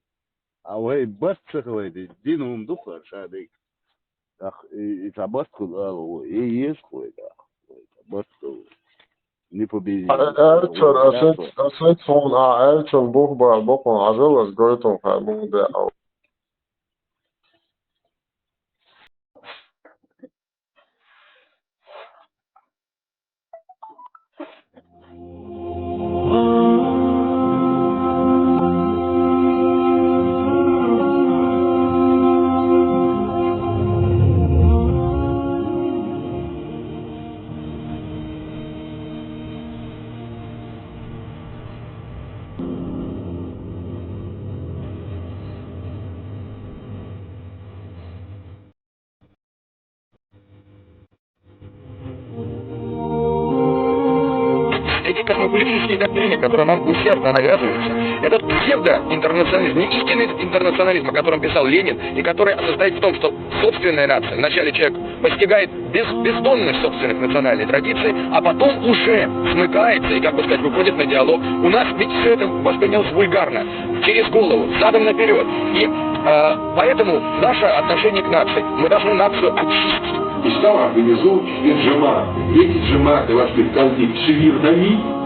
А вай барт ца хилайта, дина хӀума ду хӀара ша дика. Ах, и, и ца барт хила ала вай, и еза вай, да. Вай ца барт хила. Непобедимый. А, а, чар, а, сен, а, сен сон, а, а, чон бух ба, бокъон, ажал аз гойтун, ха, мун де, а. Эти космополитические доктрине, которые нам усердно навязываются, этот псевдоинтернационализм, не истинный интернационализм, о котором писал Ленин, и который состоит в том, что собственная нация, вначале человек постигает без-, бездонность собственных национальной традиции, а потом уже смыкается и, как бы сказать, выходит на диалог. У нас ведь все это воспринялось вульгарно, через голову, задом наперед. И, э, поэтому наше отношение к нации, мы должны нацию очистить. И стала организовывать теперь джамааты. Эти джамааты вошли в конфликт с вирдами.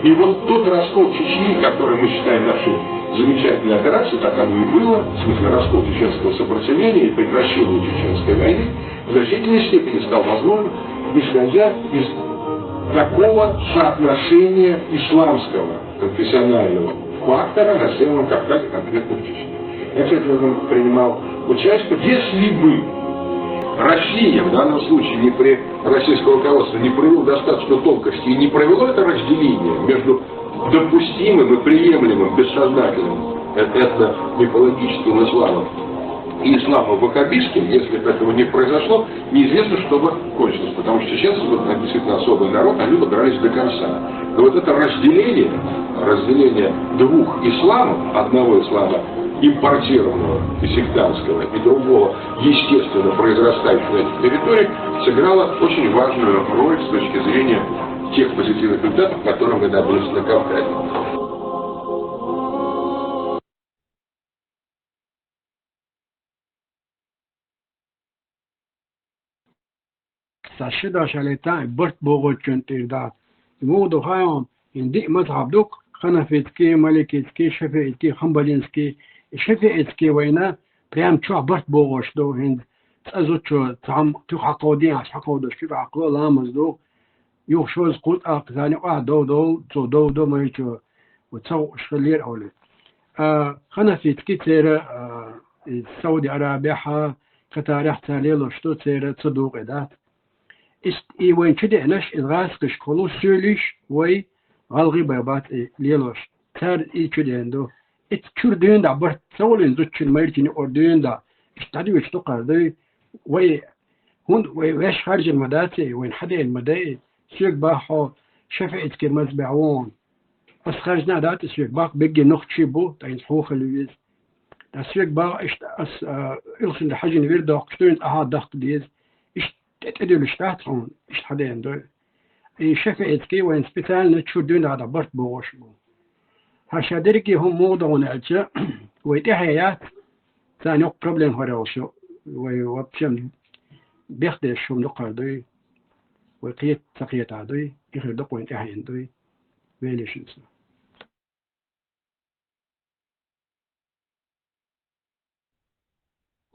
И вот тот раскол Чечни, который мы считаем нашей замечательной операцией, так оно и было, в смысле раскол чеченского сопротивления и прекращение чеченской войны, в значительной степени стал возможен, исходя из такого соотношения исламского конфессионального фактора на Северном Кавказе, конкретно в Чечне. Я, кстати, в этом принимал участие. Если бы Россия в данном случае не при-, российское руководство не проявило достаточно тонкости и не провело это разделение между допустимым и приемлемым бессознательным э-, этно-мифологическим исламом и исламом ваххабистским, если бы этого не произошло, неизвестно, что бы кончилось, потому что чеченцы, вот, действительно особый народ, они бы дрались до конца. Но вот это разделение, разделение двух исламов, одного ислама импортированного и сектантского, и другого, естественно, произрастающего на этих территориях, сыграло очень важную роль с точки зрения тех позитивных результатов, которые мы добились на Кавказе. Са ши дашале тан барт богъочун тӀирда. Муду хайон, ин диъ мазхаб дук, ханафитский, маликитский, шафиитский, ханбалинский, шафиитский вайна, прям чу барт богъош ду, хин цӀазу чу, цам тух хакъо диаш, хакъо дош чу хакъо ламаз ду, юхшоз кутак зани а дов дов, цо дов дов майчу, у цо шхалер оли. А, ханафитский цера, а, из Сауди Арабия ха, Катаря ца лело, что цера ца дукъе дат. Ис и вайн чу деънаш, из гъаскаш колу сюлиш, вай гъалгъи байбат и лелош. Цар и чу деънду. Ит чур дуьнда барт, ца валин зудчин майрчини ор дуьнда. Иш тадвиш тукъар дуй. Вай, хун, вай веш харжин ма дац, вайн хаден ма дай. Сюг бахо, шафиитский мазбе вон. Ас харжна дат сюг бах, бегге нухчи бу, тайн хухал виз. Та сюг бах, ишт ас, а, илхин хажин вир дох, кштуин аха дах диз. Ишт тетедулиш тат хун, ишт хаден дуй. И шафиитский вайн специально чур дуьнда барт богъош бу. Хьаша дерриге хӀума муха догӀу аьлча, вай тӀехье яц, царна йоккха проблема хӀара йолуш ю, вай вообще бехдеш хӀума дукхар дуй, вай кхета ца кхетахь дуй, и хир дукха вайн тӀехье дуй, велишинца.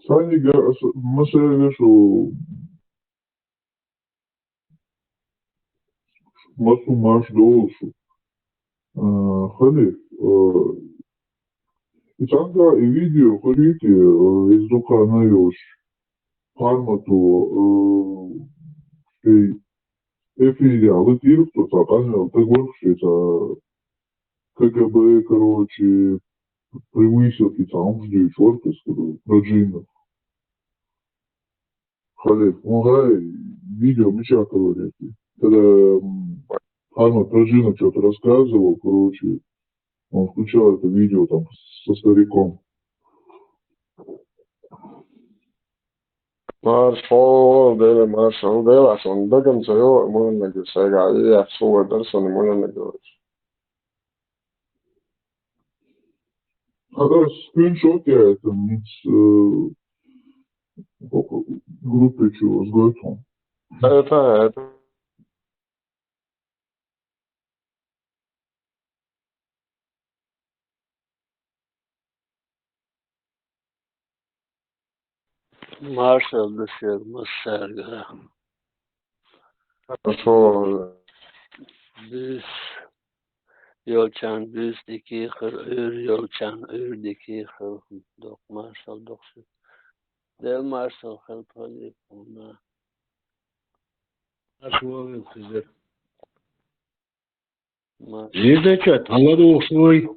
Цхьаьнниг аса ма саьрга шу, массо марш долуш шу. А, хали, а, и цхьаьнга и видео хуьлийти, а, иза дукха на йолуш. Пармато, а, шей эфире латийра цо цхьа къанна, тагорх шеца К Г Б, короче, превысил и цхьа хӀумаш дуьйцуш вара, кху про джиннах. Халиф, он гӀай видео мичахь калорий. Когда, м, Ханна про джиннах чё-то рассказывал, короче, он включал это видео там со стариком. Маршалла, Дела, маршалла, Дела, сон дагам ца йо, муьлханиг сайга, и я сува дар сон муьлханиг. Хьада скриншот я это, м, с, э, группе чего, с Гойтом. Это, это. Маршалла ду шуьга массаьрга. Маршалла. Буьйса йолчарна буьйса дика хир, Ӏуьйра йолчарна Ӏуьйра дика хир. Доккха маршалла ду шуьга. Дела маршалла хуьлда хьуна. Маршалла ву хезира. Ма- Звездочет, хьала духуш вуй?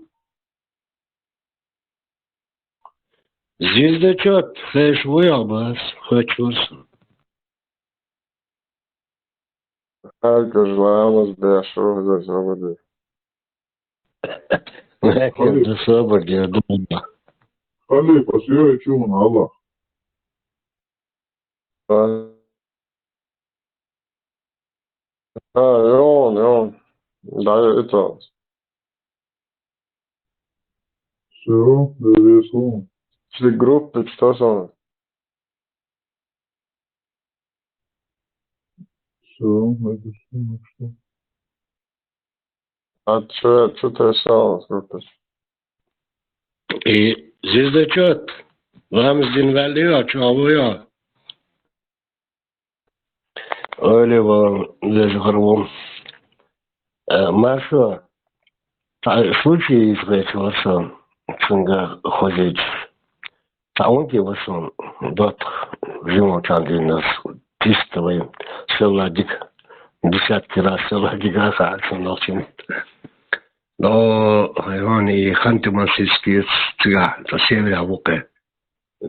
Звездочет, хезаш вуй, Аббас, хоьттуш вара со. ХьаьжкӀаш ламаз деш ву, хӀара собар де. ХьаьжкӀаш собар де, ду. Халифа, сера чу ван Аллах. А, а, йон, йон. Да, это. Всё, перешло. Все группы, что там? Всё, это всё, ну что? А чё, чё ты стал, группы? И звездочёт, ламаз дина ваьлла ю, чӀогӀа ву ю? Ойла ван веза гӀар ву. Э, Маршо, цхьа случай иза гӀерташ вара со, цуьнга хозийча. Цхьа унти ва сон доттагӀа, жимачан дийнас, чистовый, села дика, десятки раз села дика хаьа сон нохчийн. Но, хьайван, и Ханты-Мансийский цигахь, цхьа северехь ву кхе.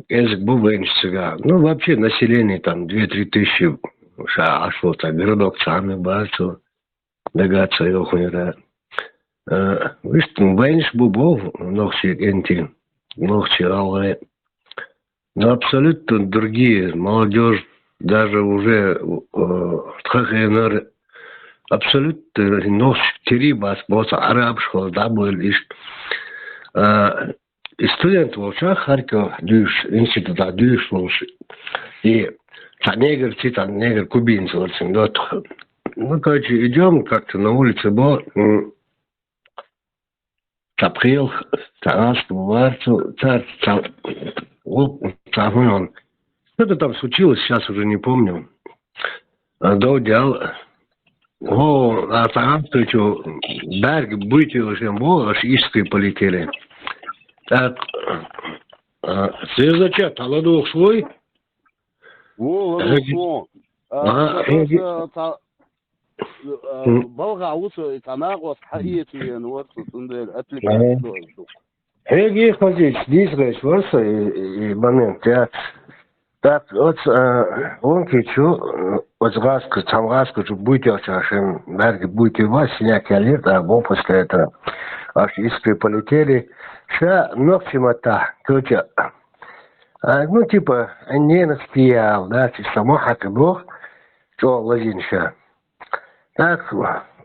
КӀезиг бу вайнаш цигахь. Ну, вообще, население там две-три тысячи, ша Ӏаш волу цхьа городок цхьаьна бацу, дага ца йохуьйра. Э, вуьшта вайнаш бу боху нохчий кӀентий, нохчий гӀалгӀай. Но абсолютно другие, молодёжь, даже уже, э, тхан хенара, абсолютно нохчий тера бац, боцу Ӏарабаш хӀора дӀабойла иштта. А, и студент волчохь Харьковехь дуьйцуш, институтехь дуьйцуш волуш, и цхьа негр, цхьа негр кубинец вара цуьнан доттагӀа. Ну, короче, идём как-то на улице, бо, м, цхьа пхьелах, цхьа гӀазкхи вара цу, цара цхьа, оп, цхьа хӀун йолу. Что-то там случилось, сейчас уже не помню. А, дов дел. О, а цхьа гӀазкхичо баьрга буьйти шен боху, аш ишкъе полетели. Так, а, звездочет, хьала духуш вуй? Ву, ву, ву. А, ага, ца, ца, а, балгӀа ву со, и цхьа накъост хьаэца веана вара со, цундела отвлекаться до ду. Хьегий хазийча дийца гӀерташ вара со и, и, и момент, я. Так, оцу, а, Лункичу, оцу гӀазкхи, цхьана гӀазкхичу буьйтелча шен баьрга буьйти бац, синяк яьллера, тӀаккха бо после этого аш ишкъе полетели. Ша нохчийн маттахь кхечу, а, ну, типа, ненахь тӀехь яла, да, чисто мохь хьаькхна боху, чӀогӀа лазийна ша. Так,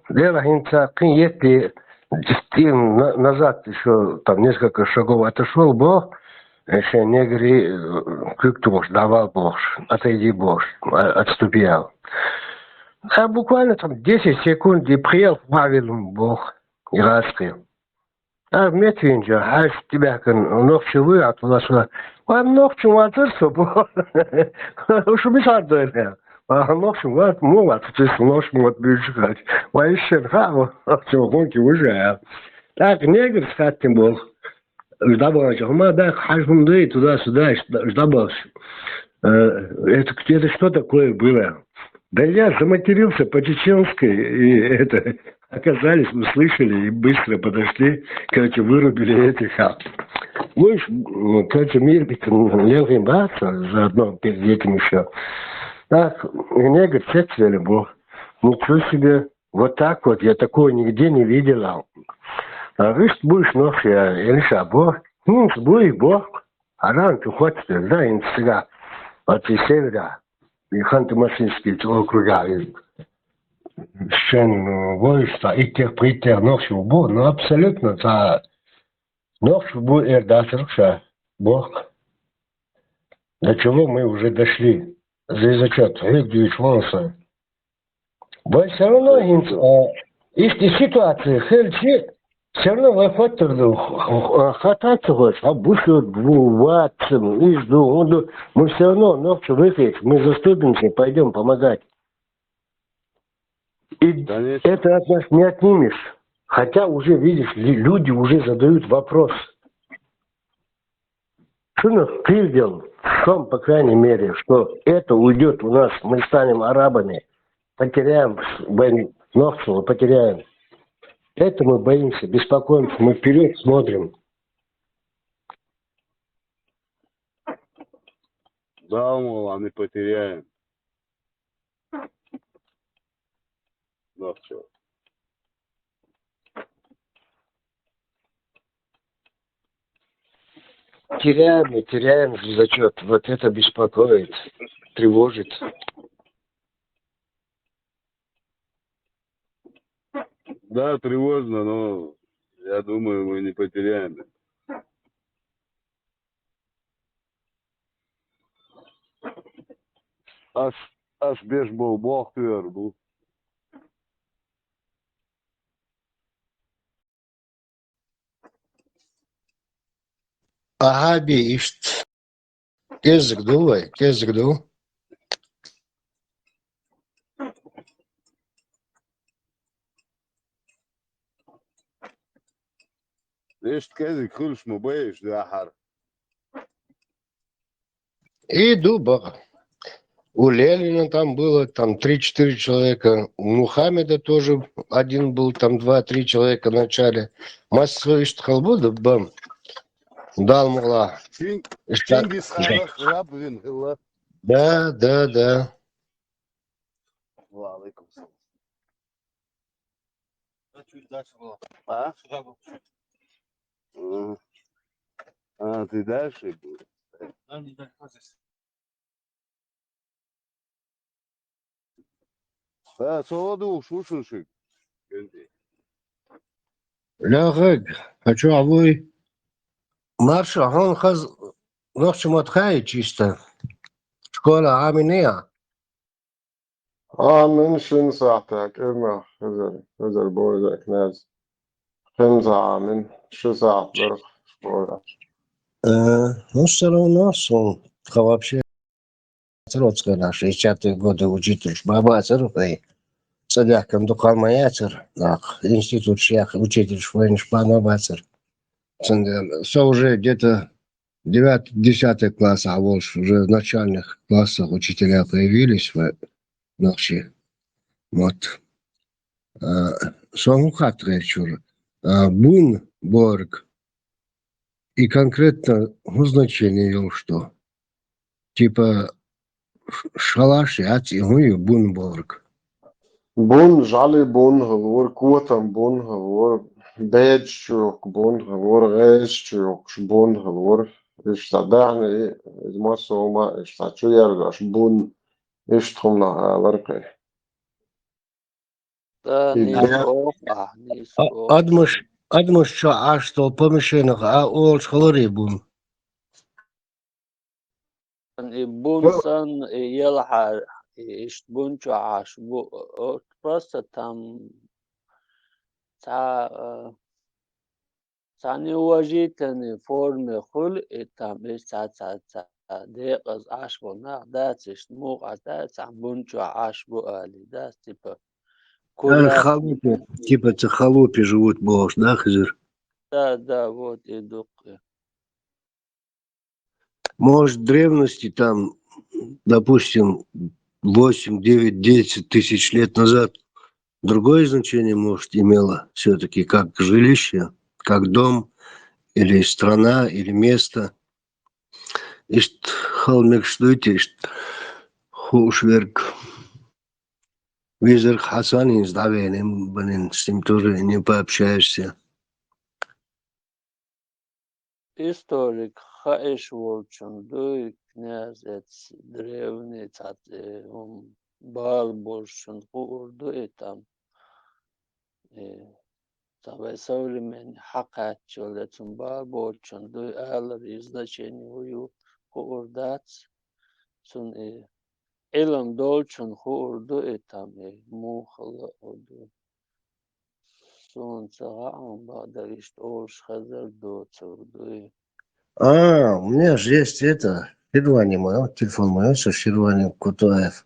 Дела хӀинца кхин етте Десять на-, назад ещё там несколько шагов отошёл, бо, ещё негри, э, куьг ту бохуш, давал бохуш, отойди бохуш, а, отступи аьлла. А буквально там десять секунд и пхиъ-ялх бахьа велла боху, и гӀазкхи. А метта вийначу хьаьжа тӀебаьхкина нохчо вуй, а тхуна аса, вай, нохчо вацара со боху. Шу мичахь дойла? А нохчо вац, муха вац, цу нохчо мотт буьйцуш хилча. Вай, иштта хаьа, нохчо хӀунда ву аьлла. ТӀаккха неграс хаьттина боху. Уьш дӀабаханчу хӀума даккха хьажа хӀума дай, туда-сюда, уьш дӀабахча. Э, это, это что такое было? Да я заматерился по-чеченски, и это, оказались, услышали и быстро подошли, короче, вырубили этих, а. Вуьш, м, короче, мир битин лелхин бац, заодно перед этим ещё. Так, и негр цецвели бу. Ничего себе, вот так вот, я такого нигде не видел. А вуьш буьйш нохчий, я, или ша бу, хинца буй бу, а ран чу хоть, да, хинца цигахь, от севера. И Ханты-Мансийский округа, и шен, ну, вуьш, цхьа иттех, пхийтта нохчо бу, ну, абсолютно, цхьа нохчо бу эр дацара ша, боху. До чего мы уже дошли? Звездочет, хьоьга дуьйцуш ву сан. Вай всё равно хӀинца, а, иштта ситуация хилча, всё равно вай хоттур ду, х-, х-, хаттар ца хилча, хьо бусург ву, вац, иза ду, хӀун ду, мы всё равно нохчо вехийча, мы заступимся, пойдём помогать. И Конечно. Это от нас не отнимешь. Хотя уже, видишь, лю-, люди уже задают вопрос. Что нас привел в том, по крайней мере, что это уйдёт у нас, мы станем арабами, потеряем с-, бен-, нохчо, потеряем. Это мы боимся, беспокоимся, мы вперёд смотрим. Да, мол, а не потеряем. Нохчо. Теряем и теряем звездочёт. Вот это беспокоит, тревожит. Да, тревожно, но я думаю, мы не потеряем. Ас, ас беш болу бохтуьйр бу. Ахьа, бе иштта. КӀеззиг ду вай, кӀеззиг ду. Иштта кӀеззиг хуьлуш ма бай уьш дуьххьара. И ду бакъ. У Ленина там было там три-четыре человека, у Мухаммеда тоже один был, там два-три человека в начале. Масса иштта хала бу ду бан. Дала мукъ лахь. Чин-, иштта Чингис ханах раб вина хилла. Да, да, да. Ва алейкум салам. А? Мгм. А, ты дальше был? А, со ладугӀуш ву шу шуьга. Лехиг, хьо чохь вуй? Марша, хьуна хаза нохчийн мотт хаьий чисто? Школа Ӏаминехьа? Ӏамин шина сахьтехь, кӀирнах, хезар, хезар бу иза кназ. Кхин ца Ӏамин, ши сахьт дара школа. Э, ну, всё равно, сон, тхан вообще, оцу хенахь, шестидесятые годы учительш бан бацара, вай цӀа даьхкина дукха ма яцара, нах, институташ яьккхина учительш вайнаш бан ма бацара. Цундела со уже где-то девятый, десятый классахь волуш, уже в начальных классах учителя появились, вай нохчийн мотт. А, со хӀун хатта гӀертачуьра? А, бун, борг. И конкретно хӀун значение йолуш ду? Типа, ш-, шалаш яц и хӀун ю бун борг? Бун, жӀаьла бун хилла вара, котам бун хилла вара, бедаш чу йохку бун хилла вара, гӀезаш чу йохкуш бун хилла вара. Иштта даьхни, иза массо а хӀума, иштта чу ерзош бун, иштта хӀуманах алара кхин. Да, нийса оха, нийса оха. Адамаш, адамаш чу Ӏаш долу помещенех Ӏа олуш хиларий бун? И бун санна, и елхьа, и иштта бун чу Ӏаш бу, о, просто там цхьа, а, цхьа неуважительный форме хуьлу, и там иштта цхьа, цхьа, цхьа декъаза Ӏаш болу нах дац, иштта муха Ӏаш дац, цхьа бун чу Ӏаш бу али дац, типа, куда халупе, типа, цхьа халупе живут бохуш, да, хезира? Да, да, вот и дукха. Может, в древности там, допустим, восемь, девять, десять тысяч лет назад другое значение, может, имело всё-таки как жилище, как дом или страна, или место. Иштта хала мегаш дуй те, иштта хууш верг. Везарг Хьасан иза дӀавеана, м, бан, с ним тоже не пообщаешься. Историк хаьаш волчун дуй, князь, эцу древний цхьа, э, м, бала болчун хуур ду и там. Э, цхьа вай современный хьакхаьччалц цунна бала боцучун дуй алар и значение ву ю хуур дац. Цунна и Ӏилма долчун хуур ду и там, и муха лаъур ду. Суна ца хаьа, бакъдар иштта олуш хезар доцур дуй. А, у меня же есть это, Ширвани моё, телефон моё, со Ширвани Кутаев,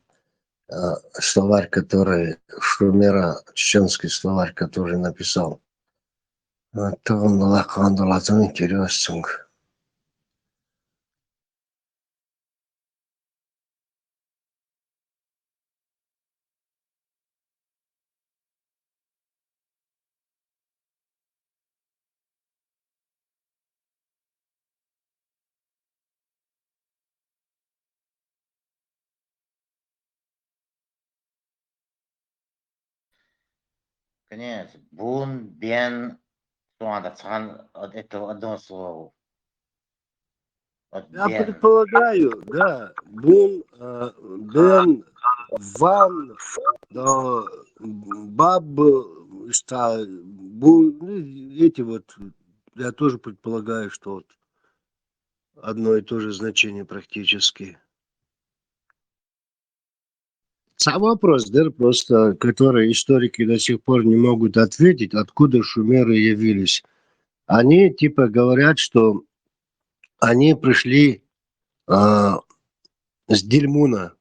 а, словарь, который, шумеро-чеченский словарь, который написал. А, то он лахан лазун интересунг. Князь, бун, бен, суна цхьаьна от этого одно слово. Вот я предполагаю, да, бун, э, бен, ван, да, баб, ста, бу, ну, эти вот, я тоже предполагаю, что вот одно и то же значение практически. Сам вопрос, да, просто, который историки до сих пор не могут ответить, откуда шумеры явились. Они типа говорят, что они пришли, а, с Дильмуна.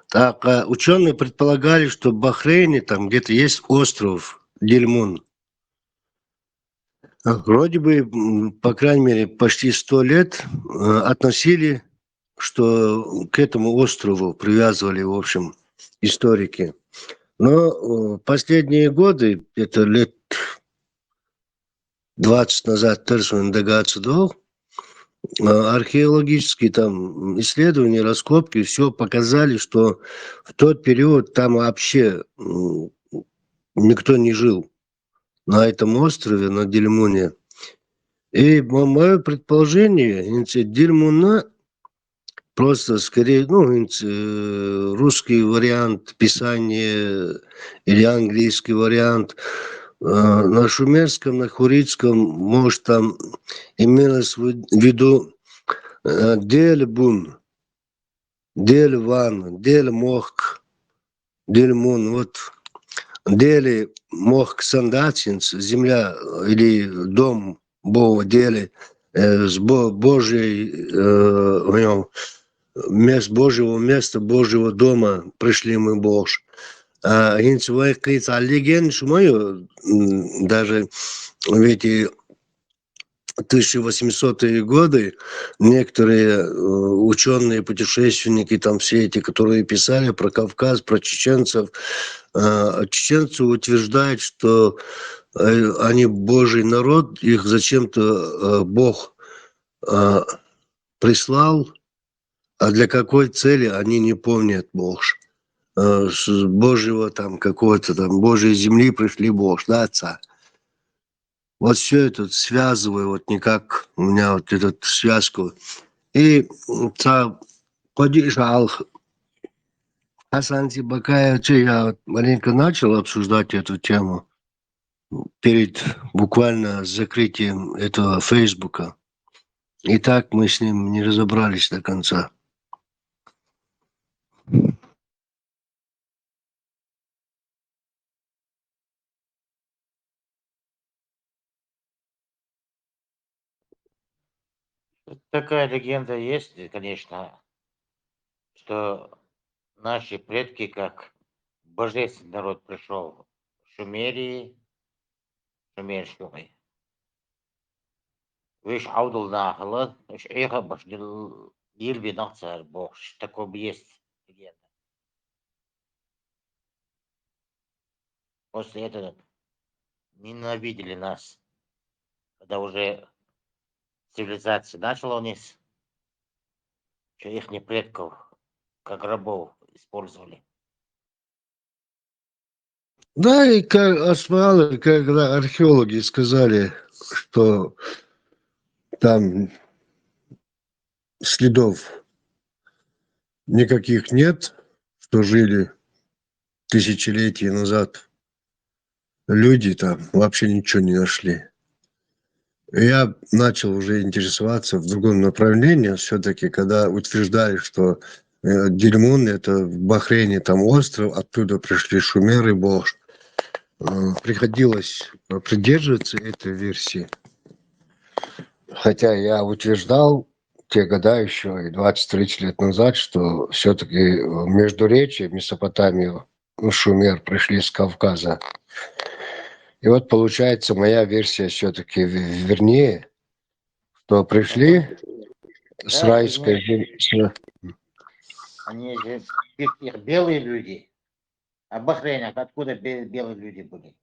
Так, а, учёные предполагали, что в Бахрейне там где-то есть остров Дильмун. Вроде бы, м, по крайней мере, почти сто лет, э, относили, что к этому острову привязывали, в общем, историки. Но, э, последние годы, это лет двадцать назад, тоже он догадаться дал, э, археологические там исследования, раскопки, всё показали, что в тот период там вообще, м, никто не жил на этом острове, на Дильмуне. И мо-, моё предположение, инце Дильмуна просто скорее, ну, инце, э, русский вариант писания или английский вариант, э, на шумерском, на хурритском, может, там имелось в виду, э, Дель-Бун, Дель-Ван, Дель-Мохк, Дельмун, вот Дели Мохк Сандацинц, земля, э, или дом Бога Дели, э, с Бо-, Божьей, э, у него мест Божьего, места Божьего дома пришли мы, Бог. А инц вай кыц аллиген шумаю, м, даже в эти тысяча восьмисотые годы некоторые, э, учёные, путешественники, там все эти, которые писали про Кавказ, про чеченцев, э, чеченцы утверждают, что, э, они Божий народ, их зачем-то, э, Бог, э, прислал, а для какой цели, они не помнят, Бог. Э, с Божьего там какого-то там, Божьей земли пришли, Бог, да, отца. Вот всё это вот связываю, вот никак у меня вот эту связку. И, м, ца кодиш алх Хасан Бакаевич, я вот маленько начал обсуждать эту тему перед буквально закрытием этого Фейсбука. И так мы с ним не разобрались до конца. Такая легенда есть, конечно, что наши предки, как божественный народ пришел в Шумерии, шумерского. Виш Абдул Нахала, виш Эха баш дил, дил бинах цар бохш. Такое есть легенда. После этого ненавидели нас. Когда уже цивилизация начала у нас, что их предков как рабов использовали. Да, и как, а мало ли, когда археологи сказали, что там следов никаких нет, что жили тысячелетия назад люди, там вообще ничего не нашли. Я начал уже интересоваться в другом направлении. Все-таки, когда утверждали, что э, Дильмун — это в Бахрейне, там остров, оттуда пришли шумеры, бог, э, приходилось придерживаться этой версии. Хотя я утверждал те года еще и двадцать-тридцать лет назад, что все-таки междуречье, Месопотамию, ну, шумер пришли с Кавказа. И вот получается, моя версия все-таки вернее, что пришли с райской... Они же, их, их белые люди. А Бахрейнах откуда белые люди были?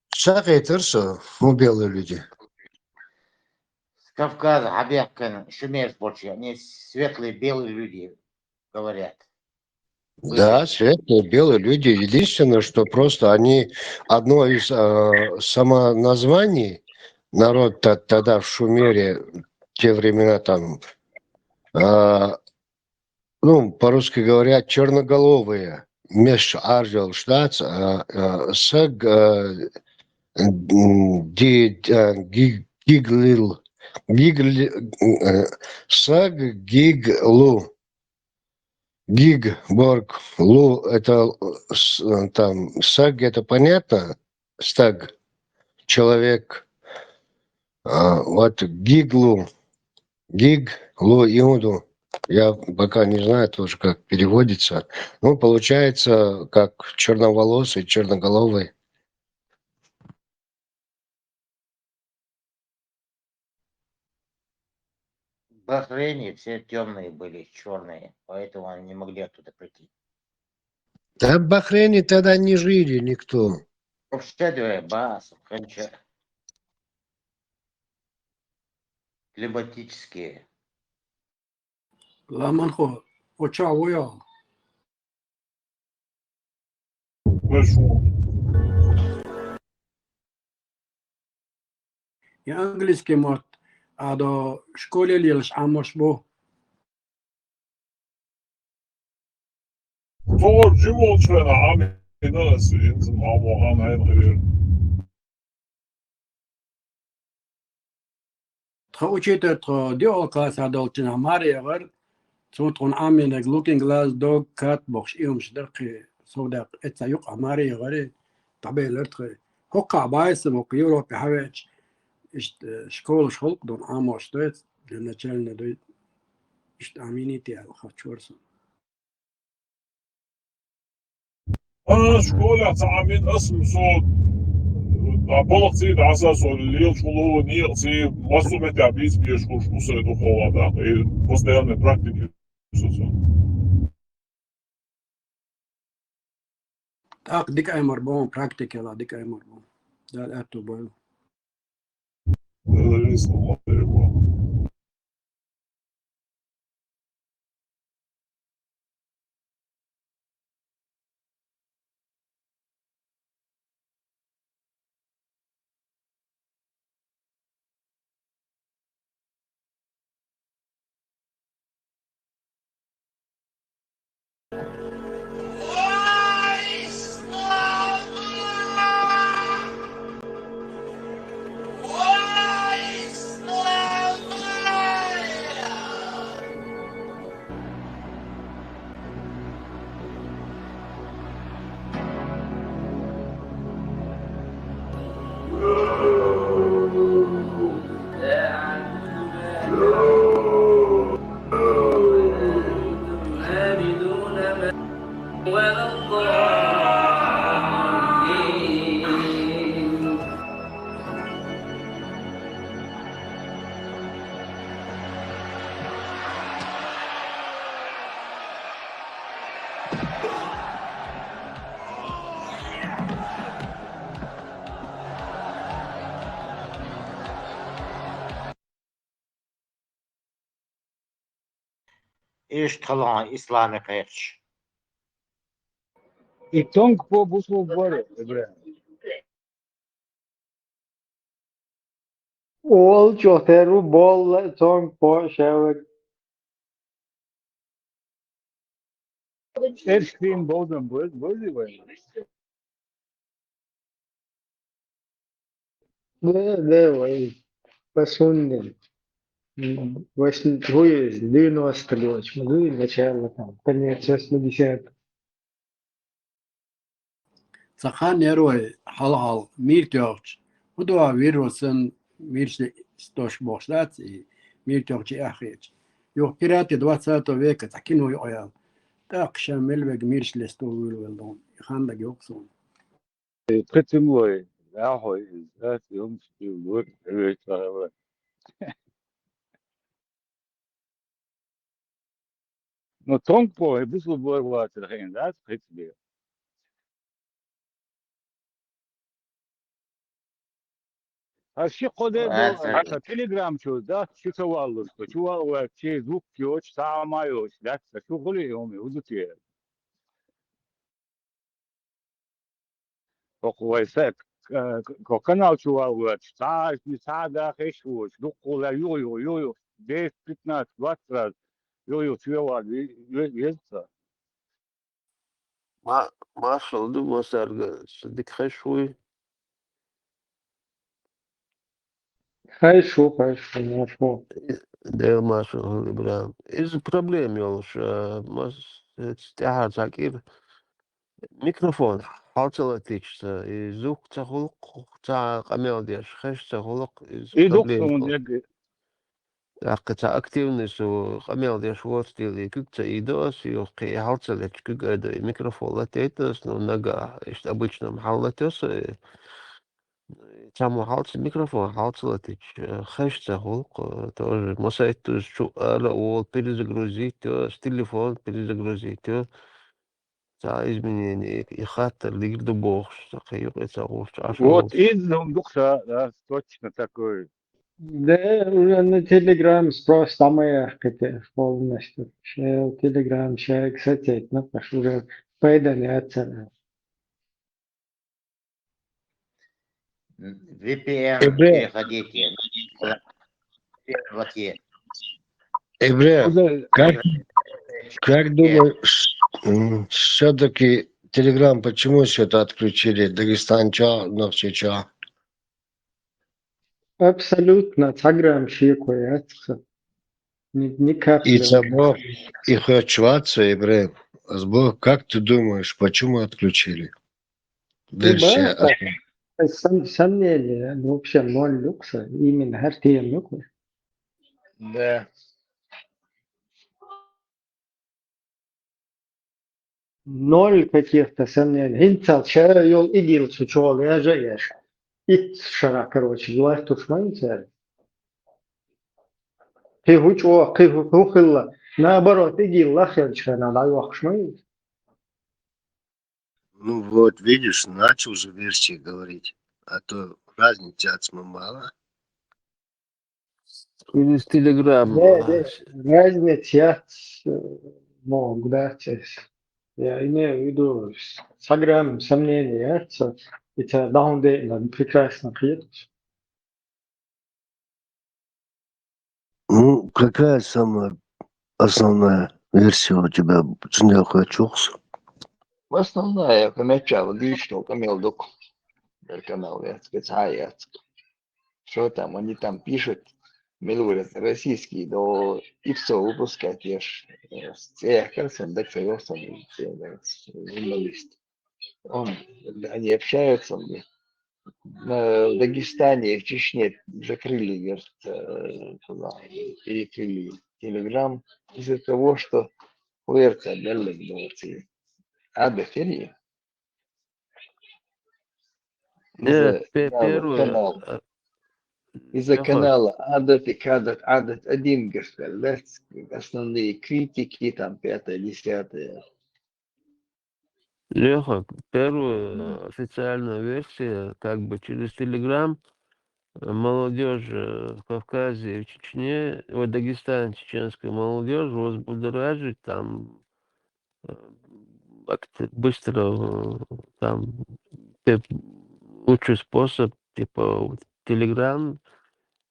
Сакъетарса, ну, белые люди. С Кавказа, Хабиакан, Шумер, больше, они светлые белые люди, говорят. Да, светлые белые люди. Единственное, что просто они одно из э, самоназваний, народ тогда в Шумере, те времена там, э, ну, по-русски говоря, черноголовые. Меш аржал штац, э, э, саг, э, ди, э, гиг, гиглил, гигли, э, саг гиглу. Гиг, борг, лу — это э, там, саг — это понятно, стаг, человек. А, вот гиглу, гиг, лу, иуду. Я пока не знаю тоже, как переводится. Ну, получается, как черноволосый, черноголовый. В Бахрейне все темные были, черные, поэтому они не могли оттуда прийти. Да в Бахрейне тогда не жили никто. Вообще, да, бас, конча. Климатические. Ламанхо, оча воя. Хорошо. Я английский мот, а до школе лилш амош бу. Тор дживол чвена ами нас инзм амо ан айн гвир. Тха учитель тха дио класса долчина Мария гар, цун тхун аминег Looking Glass Dog Cat бохш иумш дерхи содак эца юк Мария гари табелер тхи. Хокка байсам хокка Европе хавеч ишт школа шхолк дон амош доец для начальной дой ишт аминити ал хачуарсан. А школа ца амин асм со а болх ци даса со лил школу ниил ци масу мета биз биеш хуш усе духова да. И постоянной практики со со. Так, дик аймар бон, практикела дик аймар бон. Дал ату бон. Иштта хала хьуна исламе кхерча. И тонг по бусулба вара, Ибрахим. Ол чохь тера ву болла цонг по шеваг. Эршкрин болдан боз, бози вай. Да, да, вай. Пасуннин. Восьм-, девяносто гоч, мы, начало там, конец восьмидесятых. Цхьа хан яра вай хьалха-хьалха мийра тоьхча, хӀун ду вирус санна, мийраш дош бохуш дац, и мийра тоьхча и ахь хеташ. Юха «Пираты двадцатого века» цхьа кино юкъаяьлла. ТӀаккха ша мел вега мийраш леста вуьйлавелла ду, и хан дага йоккху суна. Э, пхи цуьнан вай, яхьой иза, дац, и хӀумаш и вуьйр, вуьйр цхьа хилла. Ну, тонг по, и бусулба вара вацара хиъна дац, хица бен. Ас ши кхо де Ва, долу, ца- аса Telegram чу, да, шу ца валлалц, шу валлалц, чи звук йоцуш, цхьа а ма йоцуш, дац, шу хуьлий хӀума, хӀун ду те? ХӀокху вай са-, к-, к-, канал чу валлалц, цхьа а, цхьа а даха еш воцуш, дуккха а юха, юха, юха, юха, десять, пятнадцать, двадцать раз, юха, юха, чу валла, ве-, ве-, веза ца. Ма-, маршалла ду, массаьрга, сан дика хезаш вуй. Хезаш ву, хезаш ву, марша ву. Дела маршалла хуьлда, Ибрахим. Иза проблема йолуш, а, мас-, эцу тӀаьхьара цхьа кӀира микрофон хьал ца латийча, и звук ца хуьлу-кх, цхьа къамел деш, хезаш ца хуьлу-кх, иза И дукха проблема суна йолуш. Дегга. ТӀаккха цхьа активный со къамел деш воцу дела, и куьг ца ийдо ас, юха кхин и хьал ца летча куьг айдо, и микрофон латийта ас, ну, нагахь, иштта обычно-м хьал латайо со, и цхьаммо хьал ца, микрофон хьал ца латийча, хезаш ца хуьлу-кх, тоже масайттаза чу ара а волу, перезагрузить йо, с телефон перезагрузить йо. Цхьа изменение, и хаттар дика ду бохуш, цхьа кхин юкъе ца гӀуш, Ӏаш Вот гӀуш. Иза хӀума ду-кх ша, да, точно такой. Да, уже на Telegram спрос там и яхкхите полностью. Шел Telegram шайга сацейтина, аш уже пайда яцара. V P N Эбре. Переходите. Эбре, Уже как, как думаешь, м, всё-таки Telegram почему всё это отключили? Дагестанча, нохчича? Абсолютно, цхьа грамм шеко яц-кх. Ни, ни капли. И ца боху, и хоьттуш вац со, Ибрахим. Ас боху, как ты думаешь, почему отключили? Ну, версия бац, аса. Сом-, сомнение, ну, вообще ноль ду-кх сан, именно хӀара тема ю-кх. Да. Ноль каких-то сомнений. ХӀинццалц ша йолу игилла цу чохь лежа а еш. Итт шарахь, короче, лоьттуш ма ю цара. Кхин хӀун чӀогӀа, кхин хӀун, хӀун хилла. Наоборот, игилла лахъелчу хенахь дӀайохуш ма ю. Ну вот, видишь, начал же версии говорить, а то разница яц ма мала. Из Telegram. Не, не, разница яц, э, могу дать. Я имею в виду, с-, цхьа грамм сомнение яц, и ца даун де, надо прекрасно кхеташ. Ну, какая самая основная Версия у тебя цунел хочешь? Основная, по началу, видишь, только мелдук. Канал, я специально. Что там, они там пишут, мелурят, российский, да и всё выпускать, я ж, э, с тех, как сын, да, всё, я сам, э, журналист. Он, они общаются, мне. Э, в Дагестане и в Чечне закрыли, говорит, э, куда, перекрыли Телеграм из-за того, что Лерца дали, говорит, и Ада Ферри. Э, Из-за пе-, канала, первое, канал. э, Из-за Лёха, канала Адат и Кадат, Адат один, говорит, да, основные критики, там, пятое, десятое. Лёха, первая, Мгм. э, официальная версия, как бы через Телеграм, э, молодёжь, э, в Кавказе и в Чечне, в Дагестане чеченская молодёжь возбудоражить, там, э, как-то быстро, э, там, э, лучший способ, типа, вот Телеграм,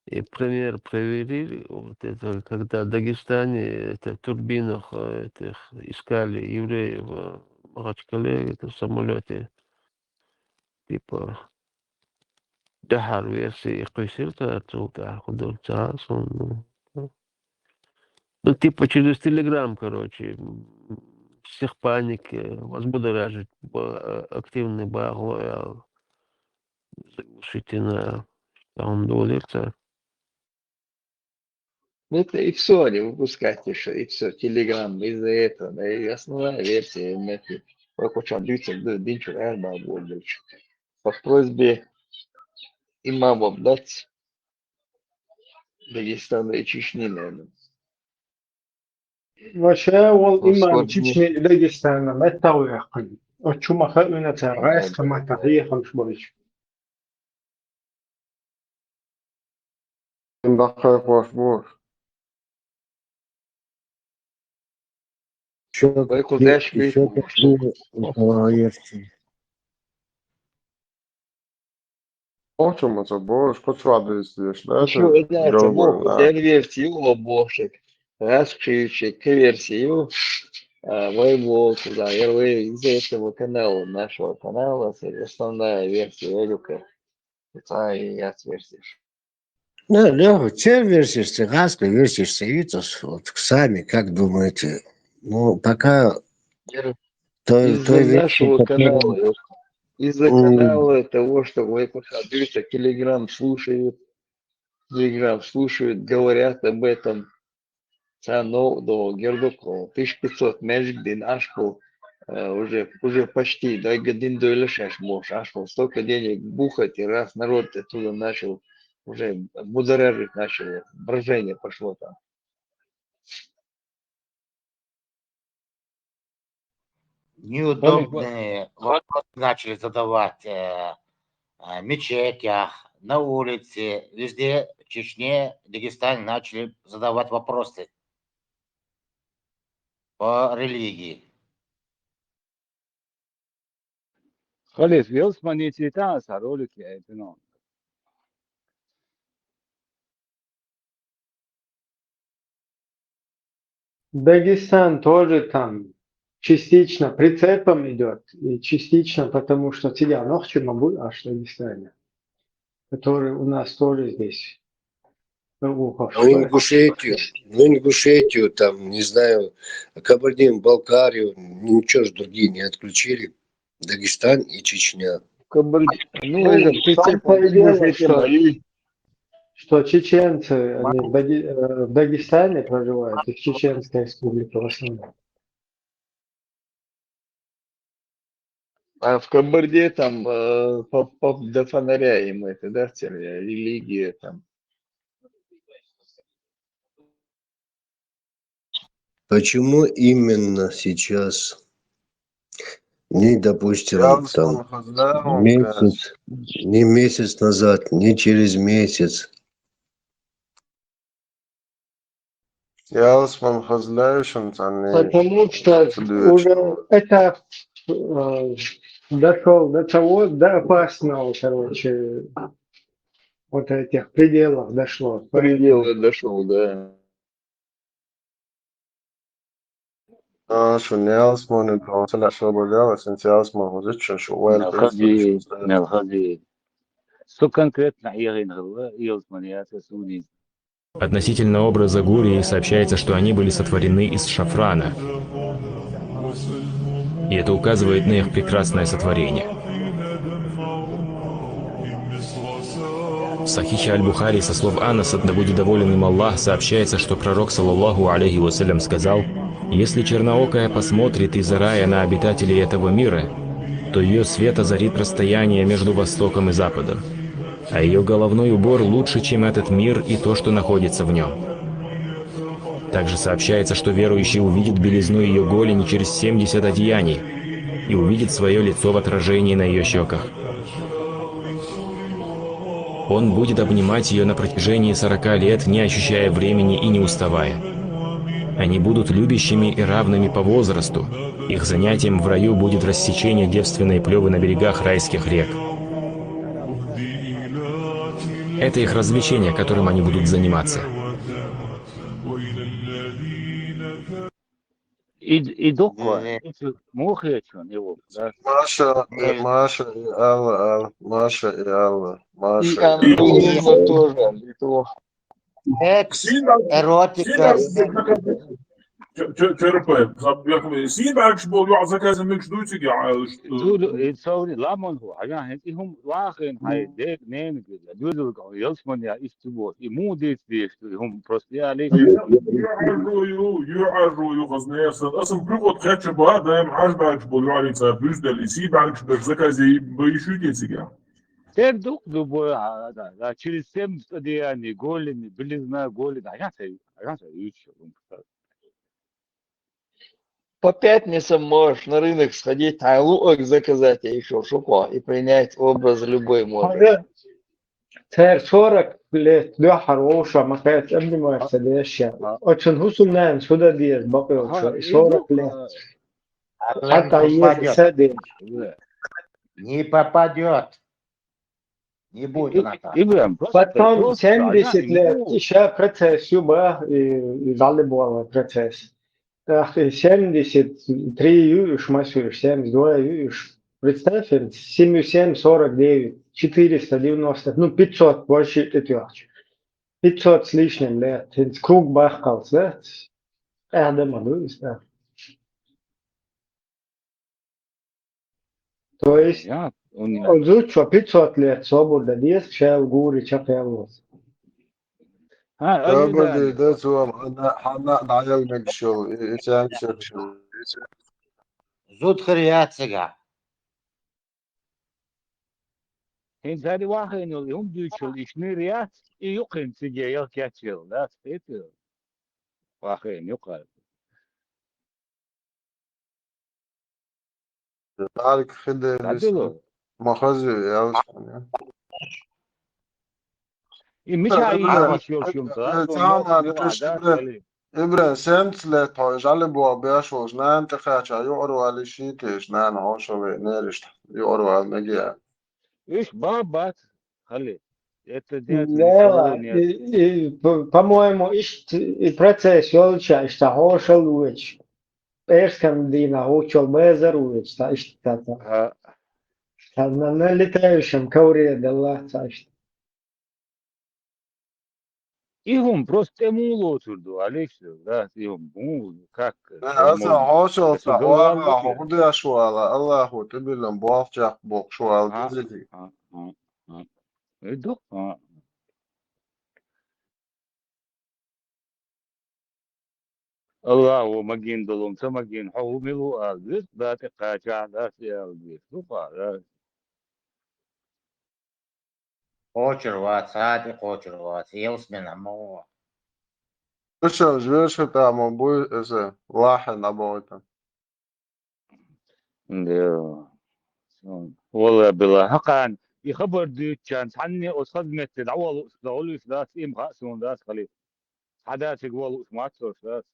и пример проверили, вот это, когда в Дагестане, это, в турбинах, э, этих, искали евреев, э, в Махачкале, это, в самолёте, типа, духхьал версия, и кхуьссира цара, цул тӀаьхьа худур цхьа а сон, ну, ну, типа, через Телеграм, короче, м, всех панике, возбудоражить, ба-, э, активный багло, я заглушить на, что он доллар цар. Ну, это и всё, они выпускают ещё, и всё, Телеграм из-за этого, да, и основная версия, знаете, про куча дюйцев, да, динчу, э, бабу, дальше. По просьбе имамов дать Дагестана и Чечни, наверное. Вообще, ол имам Чечни, Дагестана, меттал яхкын. Очу маха уна цар, гайс хамата, хие хамш болич. Им бахай хош бур. Ещё Вай какие, куда ж ещё какие у кого версии? Очу маца бош, кочу адрес деш, да, Ещё это одна, это Гёлгойл, бог, да. Дэн версию, о, бошек. Раз чуючек, версию, а, вай волк, да, я вай из этого канала, нашего канала, с-, основная версия, я люка. Это и я версия. Да, Лёха, те версии, ты гаска версии, вот сами, как думаете? Ну, пока Дэр-, той, из-за той версии, нашего которая канала, из-за М. канала того, что вы пока, дивіться, Телеграм слушают, Телеграм слушают, говорят об этом. Цхьа новкъа догӀу гердокхо, тысяча пятьсот маьждиг дина Ӏаш хул, э, уже, уже почти дагга дин дойла шаьш бохуш Ӏаш хул. Столько денег бухать, и раз народ оттуда начал, уже будоражить начало, брожение пошло там. Неудобные вопросы начали задавать, э, э, в мечетях, на улице, везде в Чечне, Дагестане начали задавать вопросы по религии. Халес, вел сманити та са ролик я, это, ну. Дагестан тоже там частично прицепом идёт, и частично потому, что цига нохчи мабу аш Дагестане, которые у нас тоже здесь. Ну, ухо, ну, что Ингушетию, ну, Ингушетию, там, не знаю, Кабардино-Балкарию, ничего ж другие не отключили. Дагестан и Чечня. Кабарди-, ну, Ну, это в том-то и дело, что, что чеченцы, они в Даги-, э, в Дагестане проживают, их Чеченская Республика в основном. А в Кабарде там, э, поп, поп до фонаря им это, да, религия там. Почему именно сейчас? Не, допустим, там, месяц, не месяц назад, не через месяц. Потому что уже этап, э, дошёл до того, до опасного, короче, вот этих пределов дошло. Пределы дошёл, да. А, шун ялсмани, дала салахь шабар яла, сен ялсман гъузиччан шу вайл Мелхази, мелхази. Су конкретно хӀейгӀин хилла, ялсмани яца суни. Относительно образа гурий сообщается, что они были сотворены из шафрана. И это указывает на их прекрасное сотворение. В Сахихе Аль-Бухари со слов Анаса, да будет доволен им Аллах, сообщается, что пророк, саллаллаху алейхи вассалям, сказал: «Если черноокая посмотрит из рая на обитателей этого мира, то ее свет озарит расстояние между востоком и западом. А ее головной убор лучше, чем этот мир и то, что находится в нем». Также сообщается, что верующий увидит белизну ее голени через семьдесят одеяний и увидит свое лицо в отражении на ее щеках. Он будет обнимать ее на протяжении сорока лет, не ощущая времени и не уставая. Они будут любящими и равными по возрасту. Их занятием в раю будет рассечение девственной плевы на берегах райских рек. Это их развлечение, которым они будут заниматься. И, и дукха, Э. и чу-, мухе чун, и вот, да. Маша, э, Э. Маша, и Алла, Алла, Маша, и Алла, И Маша, и Алла. Ангелина тоже, и то. Секс, Син бакъ-, эротика. Син бакъ-, тё-, тё-, терпе, хаб-, бехме. Син бакъ-, бо, ю-, заказы микс дуйци, я, а, ш-, Ду-, ду-, и цаури ламон ху, а я хен, и хум вахен, хай, Ну. Дег, нен, гила, дюдул ка, ялсман я, иш ту бо, и му дец деш, и хум просто я ли. Ю-, ю-, ю-, ю-, ю-, ю-, ю-, хазне, асан, асан, приход хача ба, даим хаж бакъ-, бо, ю-, али ца, бюздел, и си бакъ-, бо, заказы, и бо, и шу деци, я. Тер дук ду бо, а, да, да, через семь стадияни, голени, белизна, голени, а я ца, а я ца, ю-, ю-, ю-, По пятницам можешь на рынок сходить, а лук заказать, а ещё шоколад, и принять образ любой моды. Ага. Цер сорок лет дуьххьара вовша ма кхаьчча обниматься деш я. А. Оцун хӀусамнана сюда деза бакъ йолча, Ага, и сорок и лет. А Хьатта прям еза попадёт. Седе. Не попадёт. Не будет И-, она так. Ибрам, просто Потом просто, семьдесят она лет, ему и ща процесс ю ба, и, и жали была процесс. Так, и семьдесят три ю, уж масуш, семьдесят два ю, уж. Представь, семь, семь, сорок девять, четыреста девяносто, ну, пятьсот, больше четырёх. Пятьсот с лишним лет. Круг бахкалц, да? Адам, да? То есть, Я, он он зуд, что пятьсот лет собур да дес, шел гури чакъяллос. А, Даба али да, да, да, цуам, хьанна, хьанна дӀаял мегаш йола, и, и цаьнга шераш йола. Зуд хир яц цига. ХӀинца ари вахийна йола, и хӀума дуьйцуш йола, и шнир яц, и юккъехь цига ялх кечйелла, да, стейта йола. Вахийна юккъехь. Тарик хи деллис ДӀадилла. Ма хаза ю, ялсмани. И мича Ибран, йиш йолуш ю, э, ца, цхьа а ма ма деш, да, Ибран, хали. Ибран, семьдесят лет хьо жали боху беш волчу нана тӀе кхаьчча, юкъара валийша те, нана хьошалла веанера иштта, юкъара вала мегий. Уьш бан бац, хали. Это нет, Да, никого нет. И, и, по-, по-моему, иштта и процесс йолча, иштта хьошалла ву веч. Пӏерскан дийнахь ву чул безар ву веч, ца иштта ца. А. Ца на, на летающем ковре делла ца иштта. И хӀума просто тӀе муха лоцур ду, алиш ду, да, и хӀума муха, как, Э, аса хьошалла ца хьоьху, хӀу деш вала, Аллахо тӀебиллина болх чекх боккхуш вала, А, деза. а, а, а. И ду, а. Аллахо магийна долу, ца магийна, хьо хӀу мила ву ала веза, да тӀе кхачахь, да се ала веза, ду-кх, да. Кхочур вац, хьа тӀе кхочур вац, ялсманехь ма гӀо. Иштта жоьжахати ма буй иза, лахьана дӀабохуьйту. Да. Валла била, хьакхана, и хабар дуьйцучарна, цхьанне оцу хаза метте дӀаволу, дӀаволуш дац, им хаьа суна дац, хали. Хьан дациг волуш мац ош дац.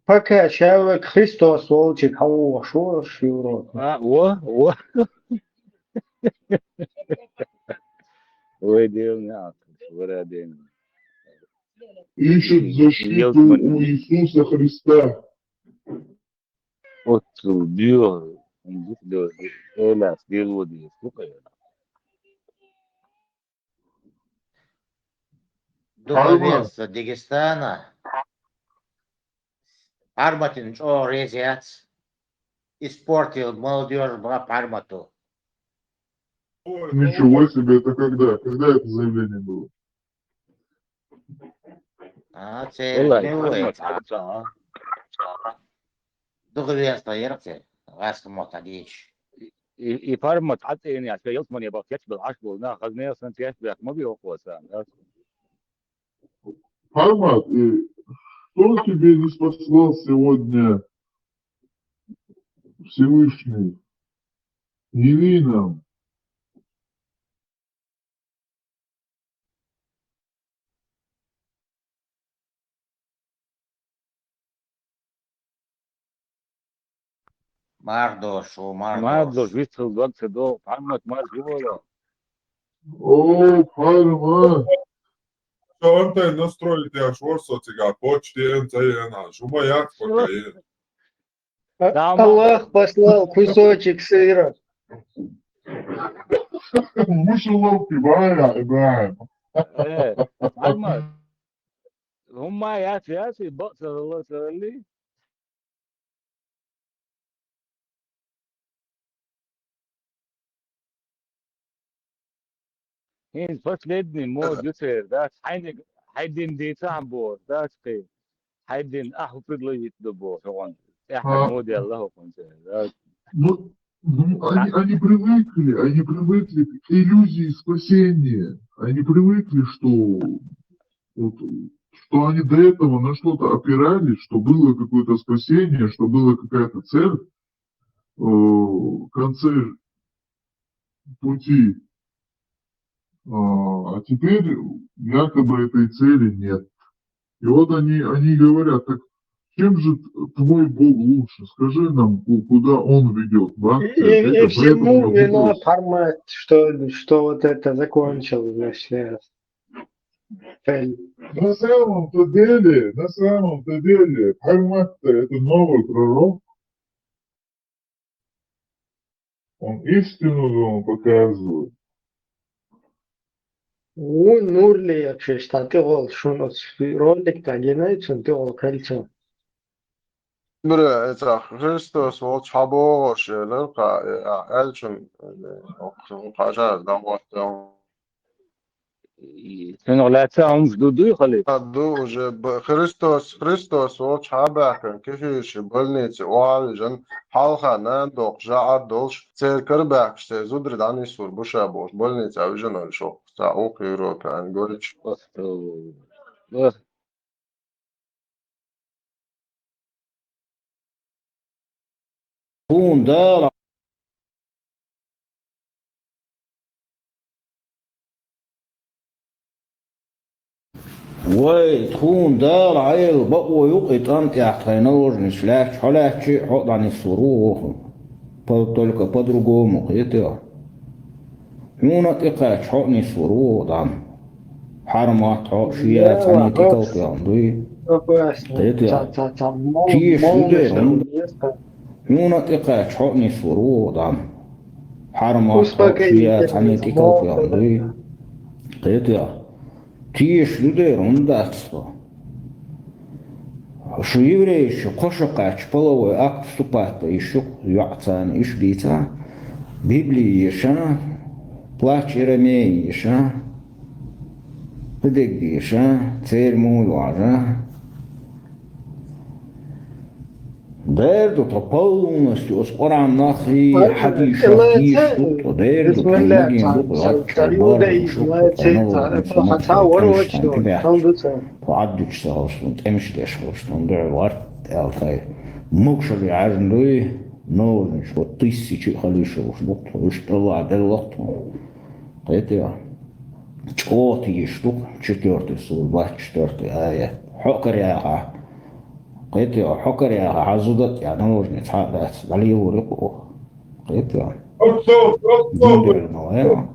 Пока человек Христос волчиг хьан вогӀуш ву аша юра? А, во, во. Вай Дела неӀалт, вара дена. Ищут защиту у Иисуса Христа. Оццул боьха, хӀума бу-кх, Эла, сийлахь ву деза, хӀу-кх Эла. Духовенство Дагестана Парматана чӀогӀа реза яц. Испортил молодёжь была Пармату. Ничего себе, это когда? Когда это заявление было? А, це Эла, не и Пармат вай. Хьаца, а? Духовенство яра-кх це, гӀаскхо мотт дийцаш. И, и Пармат хьацӀенъяь, шоай ялсамане бахкийташ болу Ӏаш болу нах, хаза нехан санна тешнабехк ма бе хӀокхо царна, да? Пармат, э, что тебе не спаслал сегодня Всевышний? Яви нам. Марха долуш ву, марха долуш. Марха долуш, вистхила дог ца догӀу, Пармат марха ю вала. О, Пармат! Что он тай настроить я швор со цига, почти эн ца ена, шума яц пока е. А-, Аллах послал кусочек сыра. Мышеловки, Валя, Ибрагим. Э, Ахмад, хӀумма яц, яц, и бакъ ца хилла, ца хилли. ХӀинца последний мода ю церан, дац, хьайниг, хьайн дин дийцахьа бохуш, дац кхин. Хьайн дин ахьа предложить ду бохуш, хьуна. ТӀаьхьара мода яьлла хӀокхунца, дац. Ну, ну, они, они привыкли, они привыкли к иллюзии спасения. Они привыкли, что вот, что они до этого на что-то опирались, что было какое-то спасение, что была какая-то цель, э, в конце пути. А, а теперь якобы этой цели нет. И вот они, они говорят: «Так чем же твой Бог лучше? Скажи нам, ку-, куда он ведёт?» Да? И, и, и всему вина Пармат, что, что вот это закончилось, значит, э, цель. На самом-то деле, на самом-то деле, Пармат-то это новый пророк. Он истину же он показывает. Ву Нурлиев шиш тӀе тӀехула шуна оцу ролик тӀе гинай, цунна тӀехула кхелча. Бира, эцахь Христос волчу хьан богӀуш елар кха, э, а, аьллачун, э, кхажар дагӀоттал. Цунах лаьцна хӀумаш ду дуй хали? Ду уже б-, Христос, Христос волчу хьан баьхкина кхин ши больница охьа а вижина, хьалха нана доккху жаӀар долуш, церан кара баьхкаш церан зударий дӀанисвур бу ша бохуш, больница а вижина аьлла шух, цхьа укх Европе аьлла гойтуш. Тхуна Дала. Вай, тхуна Дала Ӏела бакъо ю-кх и тӀам тӀехь тхайн наложница лаьтташ, хьо лаьттача а хьо а дӀанисвур ву оха. По-, только по-другому, кхетий хьо. Хьуна а тӀекхаьчча хьо а нисвур ву оха дӀа. Хьарам мотт хьо а, шен а цхьаьна тӀекхалхьан дуй. Кхетий хьо. Теша ду дера хӀунда? Хьуна а тӀекхаьчча хьо а нисвур ву оха дӀа. Хьарам мотт хьо а, шен а цхьаьна тӀекхалхьан дуй. Кхетий хьо. Теша ду дера хӀунда дац со? Шу еврейша кхо шо кхаьчча половой акт вступать дан йиш ю-кх, йоӀ царна иштта дийца, Библи еша, плач Иеремии еша, кхидерг еша, церан муха йожа. Дера ду тхо полностью оцу Къуръанах а, хьадисах а, тхо дера ду тхо, магийна ду тхо, гӀаттар борхуш ду тхо, тхо налогаш ма тхо, тхо кемсаш тхо, тхо бехкаш тхо, Ӏаддуьтуш ца хилча тхуна, тӀемаш деш хилча тхуна, дуьхьал варт аьлла тхай. Могушалле хьаьжна дуй, ножнаш вот тысячи а хила йиш йолуш ду тхо, уьш тӀалла делла-кх тхуна. Кхетий хьо? ЧӀогӀа тешаш ду-кх, четвёртый сура, двадцать четвёртый аят. Хьо а караяхьа. Кхетий хьо? Хьо караяхьа, хьан зуда а тӀехь наложница хьа а дац, дӀалелор ю-кх оха. Кхетий хьо? Дин дуьхьал ма вай хьо.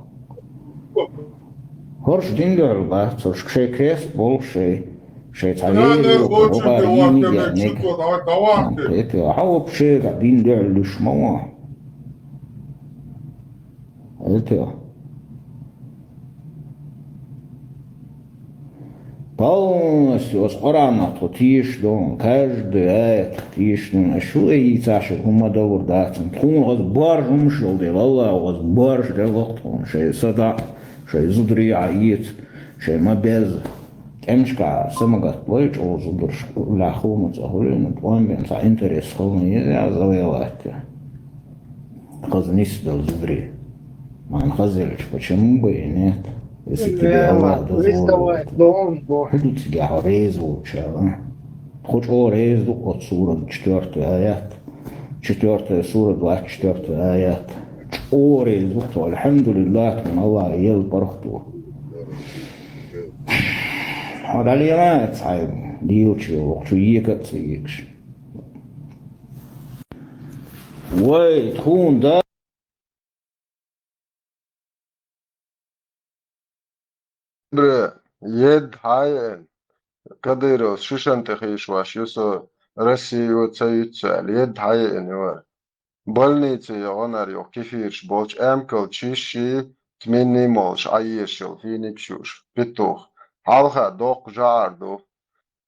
ХӀорш дин дуьхьал бац, хӀорш шайн крест болуш шайн, шайн цхьа вера йоху, хӀокхара йийна яьниг. Кхетий, хьо вообще дин дуьхьал луьш ма ву. Хетий. Полностью оцу Къуръанах тхо тешаш ду, каждый аят тешаш ду, шу а йийцахь шуьга хӀумма а далур дац. Тхуна хаза боьрша хӀумаш йолу дела, Аллахо хаза боьрша делла-кх тхуна, шайн са дӀа, шайн зударий а эца, шайн ма-безза. КӀенташкахь са ма гатбой, чӀогӀа зударшка лаьхьа хӀума цӀа хуьлийна, тӀом бен цхьа интерес хилла еза завоевать. Хаза нисдала зударий. Ман хаза елча, почему бы и нет? Если тебе Аллах дозволил. ХӀун ду цигахь хьо реза волчара? Тхо чӀогӀа реза ду оцу суран четвёртый аят. Четвёртая сура, двадцать четвёртый аят. ЧӀогӀа реза ду тхо, альхьамдулиллах, тхуна Аллах елла паргӀато. Хьо дӀалера цхьа дийла чу, вокху чу ека а ца екаш. Вай, тхуна да. Едда хьаеана, Кадыровс шишан тӀе хийшош ю со, Россия ца юьту со аьлла, едда хьаеана ю вара. Больнице йогӀанара юха кефираш болчу амкал чишший, тминний молуш Ӏаеш йолу финикаш юуш, петух. Хьалха доккха жӀар ду.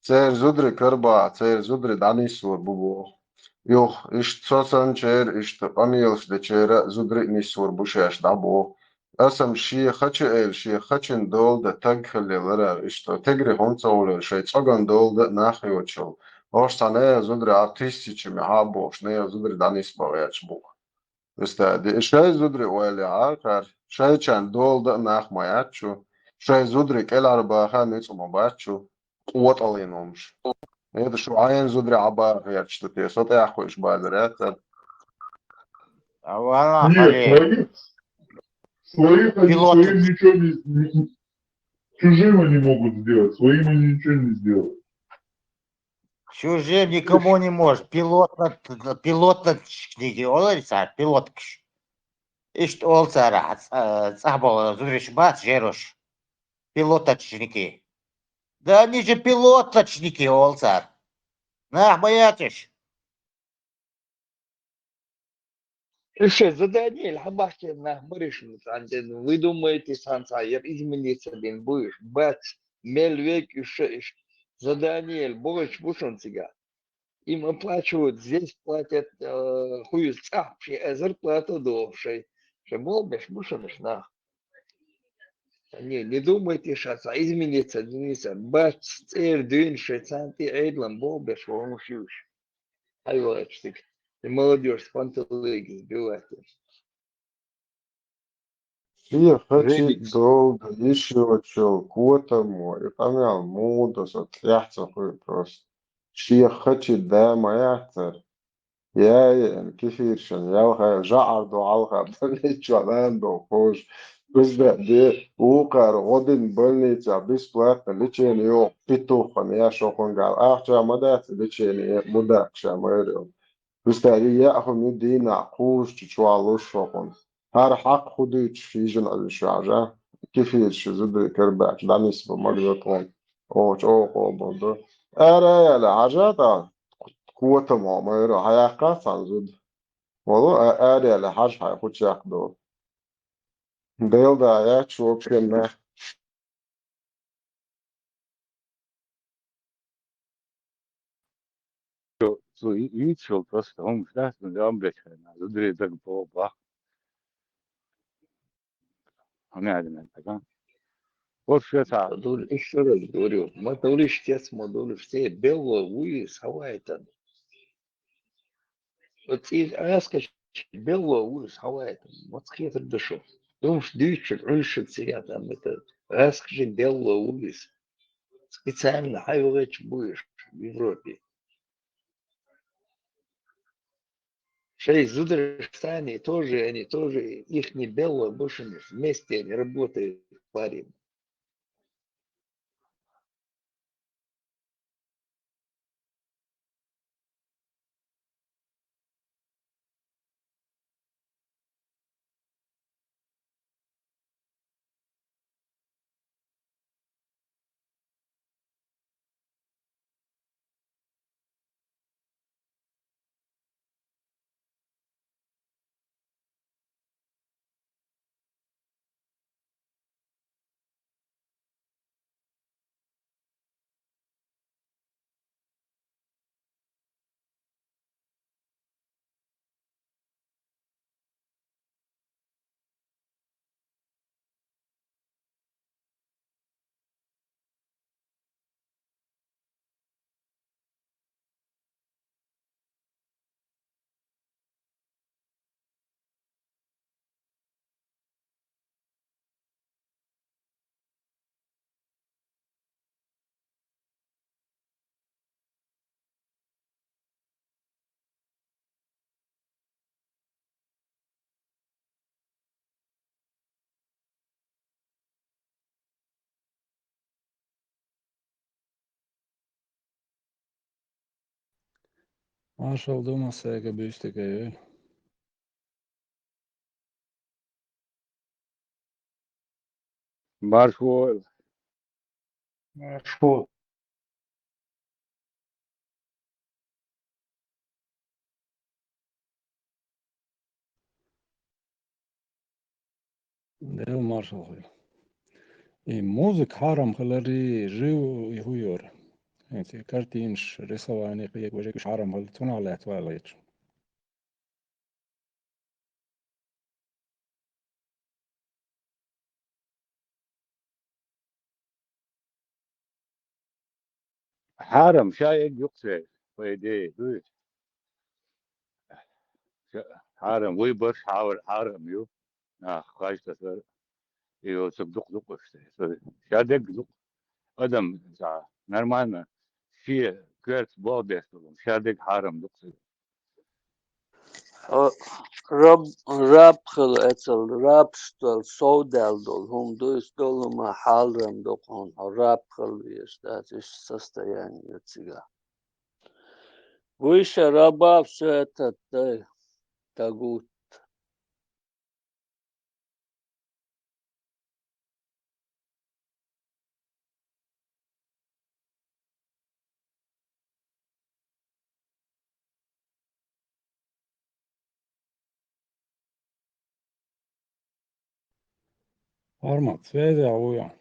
Церан зударий карабаха, церан зударий дӀанисвур бу боху. Юха, иштта со санначеран, иштта къамелаш дечеран а зударий а нисвур бу шаьш дӀа боху. Аса-м шен хача эла, шен хачун дола дан таг хилла ларара, иштта тегри хӀунда ца гӀуллера, шайн цӀоган дола дан а нах йоцуш йолу. ХӀорш цхьа нехан зударий а тысячами хьа а бохуш, нехан зударий дӀанисбан гӀерташ бу-кх. Вистади, шайн зударий ойла яхьа кхара, шайчарна дола дан а нах ма яц шу, шайн зударий кӀелхьарбаха а нуьцкъа ма бац шу, къотӀаллин хӀумаш. ХӀета шу хьайна зударий Ӏабаха гӀерташ ду те, со тӀаьхьа кхуьуш базар яц ара. Вала Нет, хьале. Своих, своих они, пилот своим ничего не, не- чужим они могут сделать, своим они ничего не сделают. Чужим никому не может. Пилотна-, пилотничники олура цара, пилоткаш. Иштта олу цара, цӀа-, цӀахь болу зударий бац, жерош. Пилоточники. Да они же пилоточники олу цара. Нах ма яц уьш. Уьш шайн задание хьан бахкийна нах бара шуна цхьаьна тӀе? Вы думаете, сан цхьа яра измениться бина бу уьш? Бац, мел вега уьш ша иштта. Задание бохуьйтуш бу шуна цигахь. Им оплачивают, здесь платят, э, хуьйцу цӀахь шен зарплата доху шайн. Шайн болх беш бу шуна уьш нах. Не, не думайте, ша цхьа измениться, измениться. Бац, цӀера дуьйна шайн царна тӀе Ӏедалан болх беш ву хӀума шуьйш. Хьайвалачу стига. И молодёжь с панталыги сбивать. Шен хачи долга йиш йоцучул котамо, и къамел муха до со тӀехь ца хуьлу просто. Шен хачи да ма яцара. Я, я, кефиршан, ялхара жаӀар до хьалха, больницачохь нана до кхуш. Куьзда де, вукхара гӀо дина больницехь бесплатно лечение йоху петуххан, я шо хӀунгал. Ахча ма дац лечение, мудаккха ша майра йолу. Куьзда де, яа хӀума ю дийнахь кхузачу чохь луш шо хӀума. ХӀара хьакъ хӀу дуьйцуш хьийжина Ӏуьллуш ваьхьа, кефирша зударий карабаьлча, дӀанисбан магадо тхуна. Оха чӀогӀа къобал ду. Ара яьлла хьажа тӀа, котамо майра, хьаяккха цхьана зуда. Вало, а-, ара яьлла хьажа хьайн хӀу чекхдолу. Дела да яц вообще нах. Цо и-, ийцаш йолу просто хӀумаш дац, ну, амбечхьана, зударий дага боху бах. ХӀун аьлла мел дага? Вот что это. Ма дуьллу, ещё раз говорю, ма дуьллу, ишттац ма дуьллу, все белло вуйс хьавайтан. Вот из аскаш белло вуйс хьавайтан. Вот хетар ду шу. Думаш дуьйцуш, Ӏуьллуш цига там это аскашин белло вуйс. Специально хьайвахийтуш бу уьш в Европе. Шайн зударий санна тоже, они тоже, ихний белла бу шуна, вместе они работают в паре. Маршал ду массаьга, буьйса дика йойла. Маршал. Маршал. Дела маршал хуьлда. И музыка хьарам хилар, жив и хӀу йора. ХӀинца картинаш, рисовани, кхеташ, вежарий уьш хьарам хилар, цунах лаьцна вай лайча. Хьарам, ша эгг юкъ церан, по идее, дуй? Ша-, хьарам, вуй барш хьавар хьарам ю. Нах, хаж тасар. И оцу дукха дукха уьш. Ша дегг дукха. Адам, ца, нормально, шен коьрта болх беш долу, ша дегг хьарам дукха. Хьо раб, раб хила эцал, рабш долу, совдаьлла долу хӀума дуьйцу долу, ма хьалран ду хьуна, хьо раб хила везаш дац, иштта состояние ю цигахь. Вуй ша раба всё это дай, тагут. Формат связи, а, уя.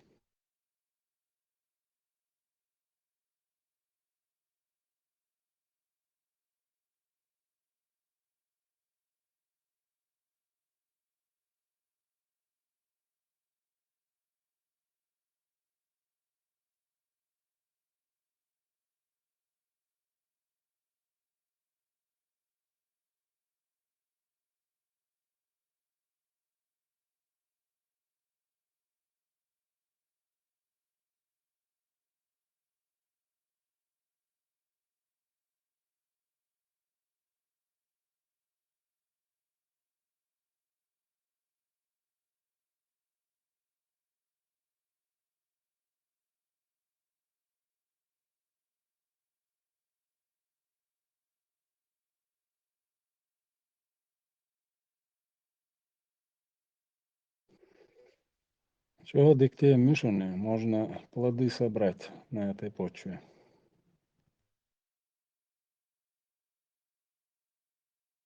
Чего дикте мышаны, можно плоды собрать на этой почве.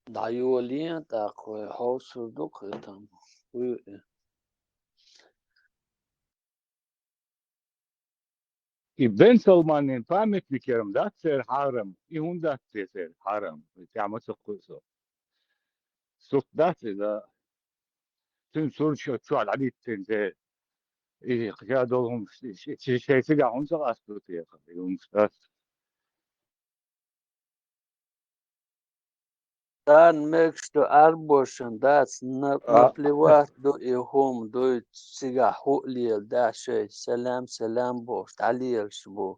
ДӀайоле, тӀаккха вай хьовсур ду кхетам. Уй, э. И Бен Салманин памятник ярам дац церан хьарам, и хӀунда дац те церан хьарам, тӀехь ма ца кхуьу со. Сурт дац иза, цуьнан сурт чохь дӀадиттина те, и кхидолу хӀума ш-, ш-, ш-, шайн цигахь хӀунда ца къастадо те, и хӀумаш дац. Царна мегаш ду, Ӏарбошна дац, на-, а, наплевать ду и хӀума, дуй, цигахь хӀуъа леладаьхьа шайн, салам, салам бохуш, дӀалелаш бу.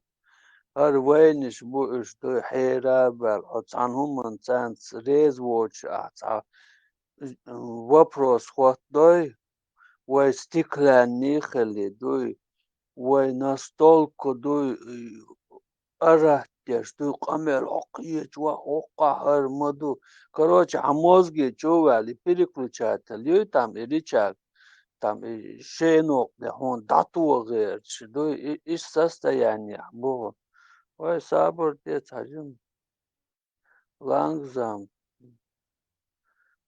ХӀара вайнаш бу уьш, дуй, хьера а баьлла, хьо цхьана хӀуманна царна реза воцуш ахь цхьа вопрос хӀоттадой, вай стеклянный хили, дуй, вай настолка, дуй, арахь деш, дуй, къамел хӀокху ечу ваха, хӀокхахь хӀара ма ду. Короче, хьан мозги чу а ваьлла, и переключатель юй там, и рычаг, там, и шенокъ де хьуна дӀатоха гӀерташ, дуй, и, и состояниехь бу. Вай сабур де цхьа жима. Лангзам.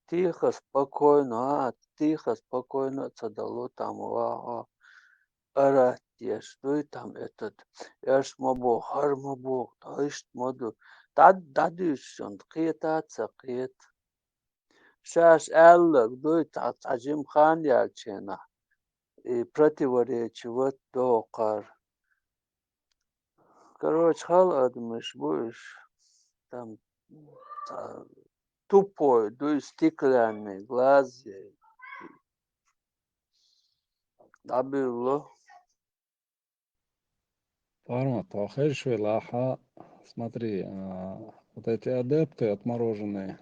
Тихо, спокойно, а, тихо, спокойно а ца дало там, ва, а, арахь деш дуй там этот, аьш ма боху, хӀара ма боху, тхо иштта ма ду. ДӀа-, дӀадуьйцуш шуна, кхета а ца кхета. Шаьш аьлларг дуй, цхьа, цхьа жима хан яьллачу хенахь, и противоречивать доккхура. Короче, хала адамаш бу уьш. Там, а, тупой, дуй, стеклянный глаз. ДӀабуьллу. Формат, а, хезаш велахь, смотри, а, вот эти адепты отмороженные,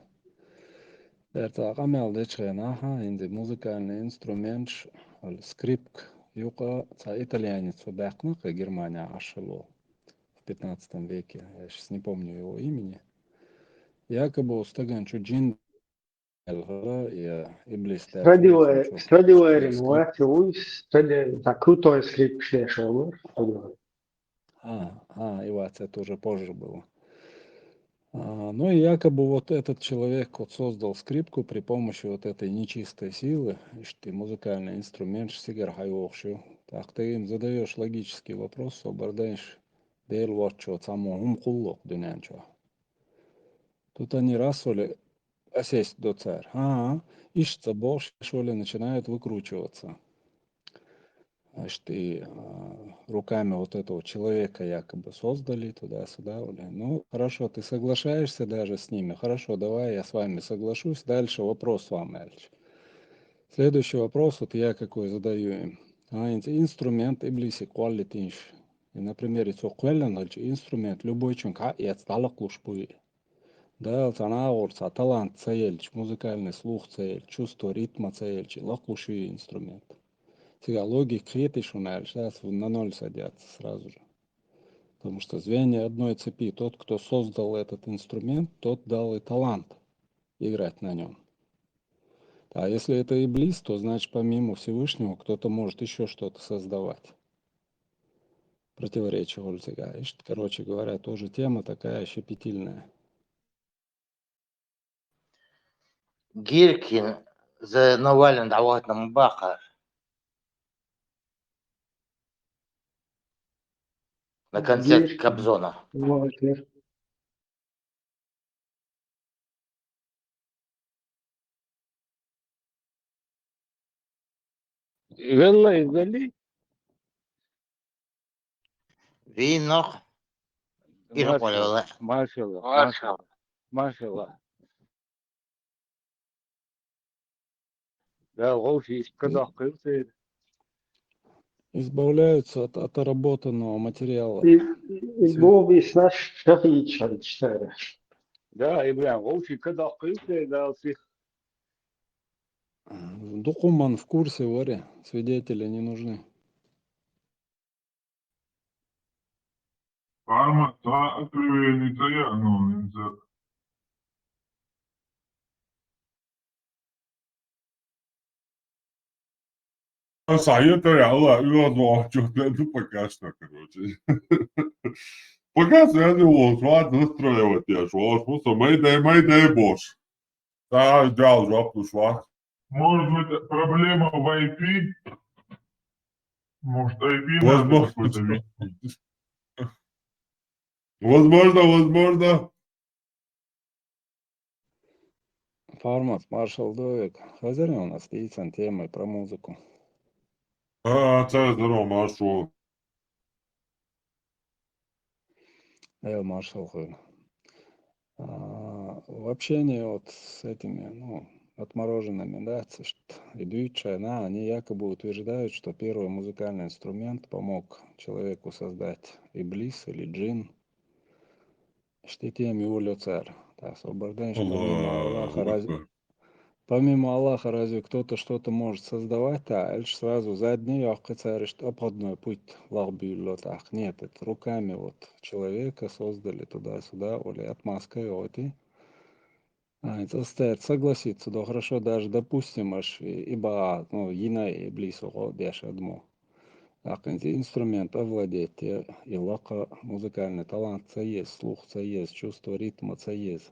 цара къамел дечу хенахь, хӀинца музыкальный инструменташ, али скрипка, юкъа цхьа итальянец ву баьккхина кхин Германехь Ӏаш хилла в пятнадцатом веке, я щас не помню его имени. якобы стагана чу джин аьлла хилла, я иблис даьлла. Страдивари, Страдивари ма вац вуй, Стради-, так, крутой скрипкаш деш волу, Страдивари. А, а, и вац, это уже позже было. А, ну и якобы вот этот человек вот создал скрипку при помощи вот этой нечистой силы, иштта музыкальный инструмент цигара хьайохуш ю. Так ты им задаёшь логический вопрос, собар дайш, Дела воцчо цхьаммо хӀума кхуллу-кх дуьнен чохь. Тут они раз, что ли, осесть до царь. А, иштта бохуш, что ли, начинают выкручиваться. Значит, и, а, руками вот этого человека якобы создали туда-сюда, что ли. Ну, хорошо, ты соглашаешься даже с ними. Хорошо, давай я с вами соглашусь. Дальше вопрос вам, Эльч. Следующий вопрос, вот я какой задаю им. А, ин-, инструмент иблиси кхоллийтинаш. И, например, и цо кхоьллина хилча инструмент любой чунга хьаэца дӀалакхлуш буй. Дала цхьа нагӀор цхьа талант ца елча, музыкальный слух ца елча, чувство ритма ца елча, лакхлуш ю инструмент. Цигахь логика хетий шуна аьлча, дац, на ноль садятся сразу же. Потому что звенья одной цепи, тот, кто создал этот инструмент, тот дал и талант играть на нем. А если это иблис, то значит, помимо Всевышнего, кто-то может еще что-то создавать. Противоречие, короче говоря, тоже тема такая щепетильная. Гиркин за Навальным дӀавахана ма баха. На концерт Гиркин. Кобзона. Велла иза далий? Вийнах. Машалла, машалла, машалла, машалла. Да, вовший из кадах кылсыр. Избавляются от отработанного материала. И, и, и Всё. Бовис наш шахид шарчтара. Да, Ибрахим, вовший кадах кылсыр, да, всех. Дукхуман в курсе варе, свидетели не нужны. Парма, цхьа откровение ца яа, ну, хӀинца. Аса хьетарехь, Алла, оьгӀазвахачух тӀе ду пока что, короче. Пока связи волуш вац, настроивать еш волуш ву со, майдай, майдай бохуш. Ца жал жоп луш вац. Может быть, проблема в I P? Может, I P надо какой-то менять? Возможно, возможно. Формат маршал довик. Хазар у нас дийцан темой про музыку. А, ца здорово, маршал. Э, маршал хуй. А, в общении вот с этими, ну, отмороженными, да, ц-, ш-, и дуьйцучарна, они якобы утверждают, что первый музыкальный инструмент помог человеку создать иблис или джин. Иштта тема йолу цара. Так, собар дайш, помимо Аллаха, разве, помимо Аллаха, разве кто-то что-то может создавать? Та, аьлча сразу задний йоккху цара, иштта обходной путь лахбуьйло тӀаккха. Нет, это руками вот человека создали туда-сюда, или отмазка йоти. А, это стоит согласиться, да, хорошо, даже, допустим, аш и, и ба, ну, йина иблис гӀо деш адамо. Аккхинца инструмент овладеть е, и лакха музыкальный талант ца еза, слух ца еза, чувство ритма ца еза.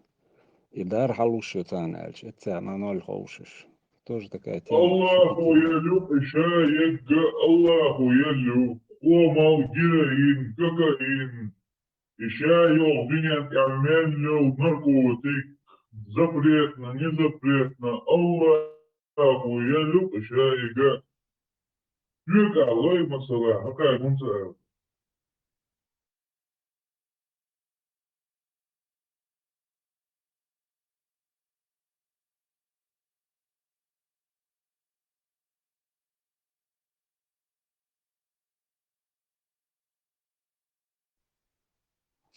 И дар хьалуш ю царна аьлча, эццехь на ноль ховшаш. Тоже такая тема. Аллаху ялю, иша егга, Аллаху ялю, къомал героин, кокаин. Иша йогӀу дуьнен тӀехь мел йолу наркотик, запретно, незапретно, Аллаху ялю, иша егга. Соьга лой масала, хӀокхара хӀунца аьлла.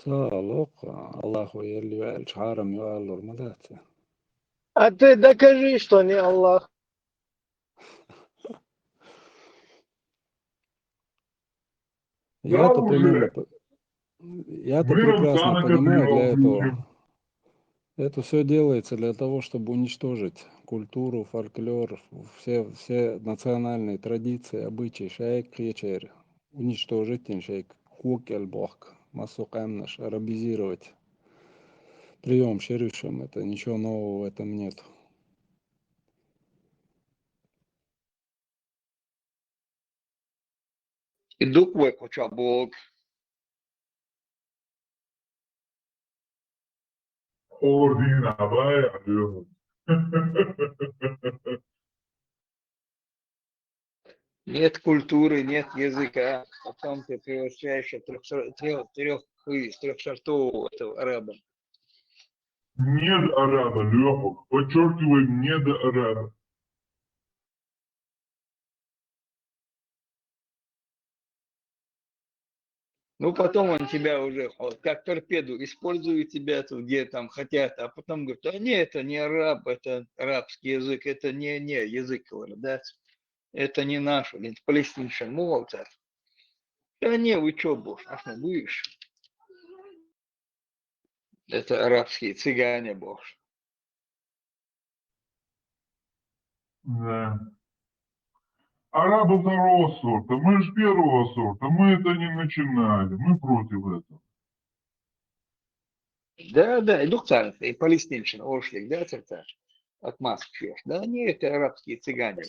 Ца локха, Аллаху ялю аьлча, хьарам ю аллур ма дац. А ты докажи, что не Аллах. Я-то примерно по-, я-то прекрасно понимаю для этого. Это все делается для того, чтобы уничтожить культуру, фольклор, все, все национальные традиции, обычаи. Шайк кечер уничтожить, шайк кук элбок, масу камнаш, арабизировать. Прием шерюшем, это ничего нового в этом нет. И дук вай коча болг. Ордин абай алён. Нет культуры, нет языка, потом ты превращаешься в трёх, трёх, трёх, из трёхсортового этого араба. Нет араба, Лёха, подчеркиваем, нет араба. Ну, потом он тебя уже, о, как торпеду, используют тебя тут, где там хотят, а потом говорят: «А не, это не араб, это арабский язык, это не, не язык», говорят, да? «Это не наш, блин, палестиншин, мол, так». Да не, вы чё, бож, аж не будешь. Это арабские цыгане, бож. Да. Арабы второго сорта. Мы же первого сорта. Мы это не начинали. Мы против этого. Да, да, и доктор, и палестиншин, ошлик, да, это от Москвы. Да, не, это арабские цыгане.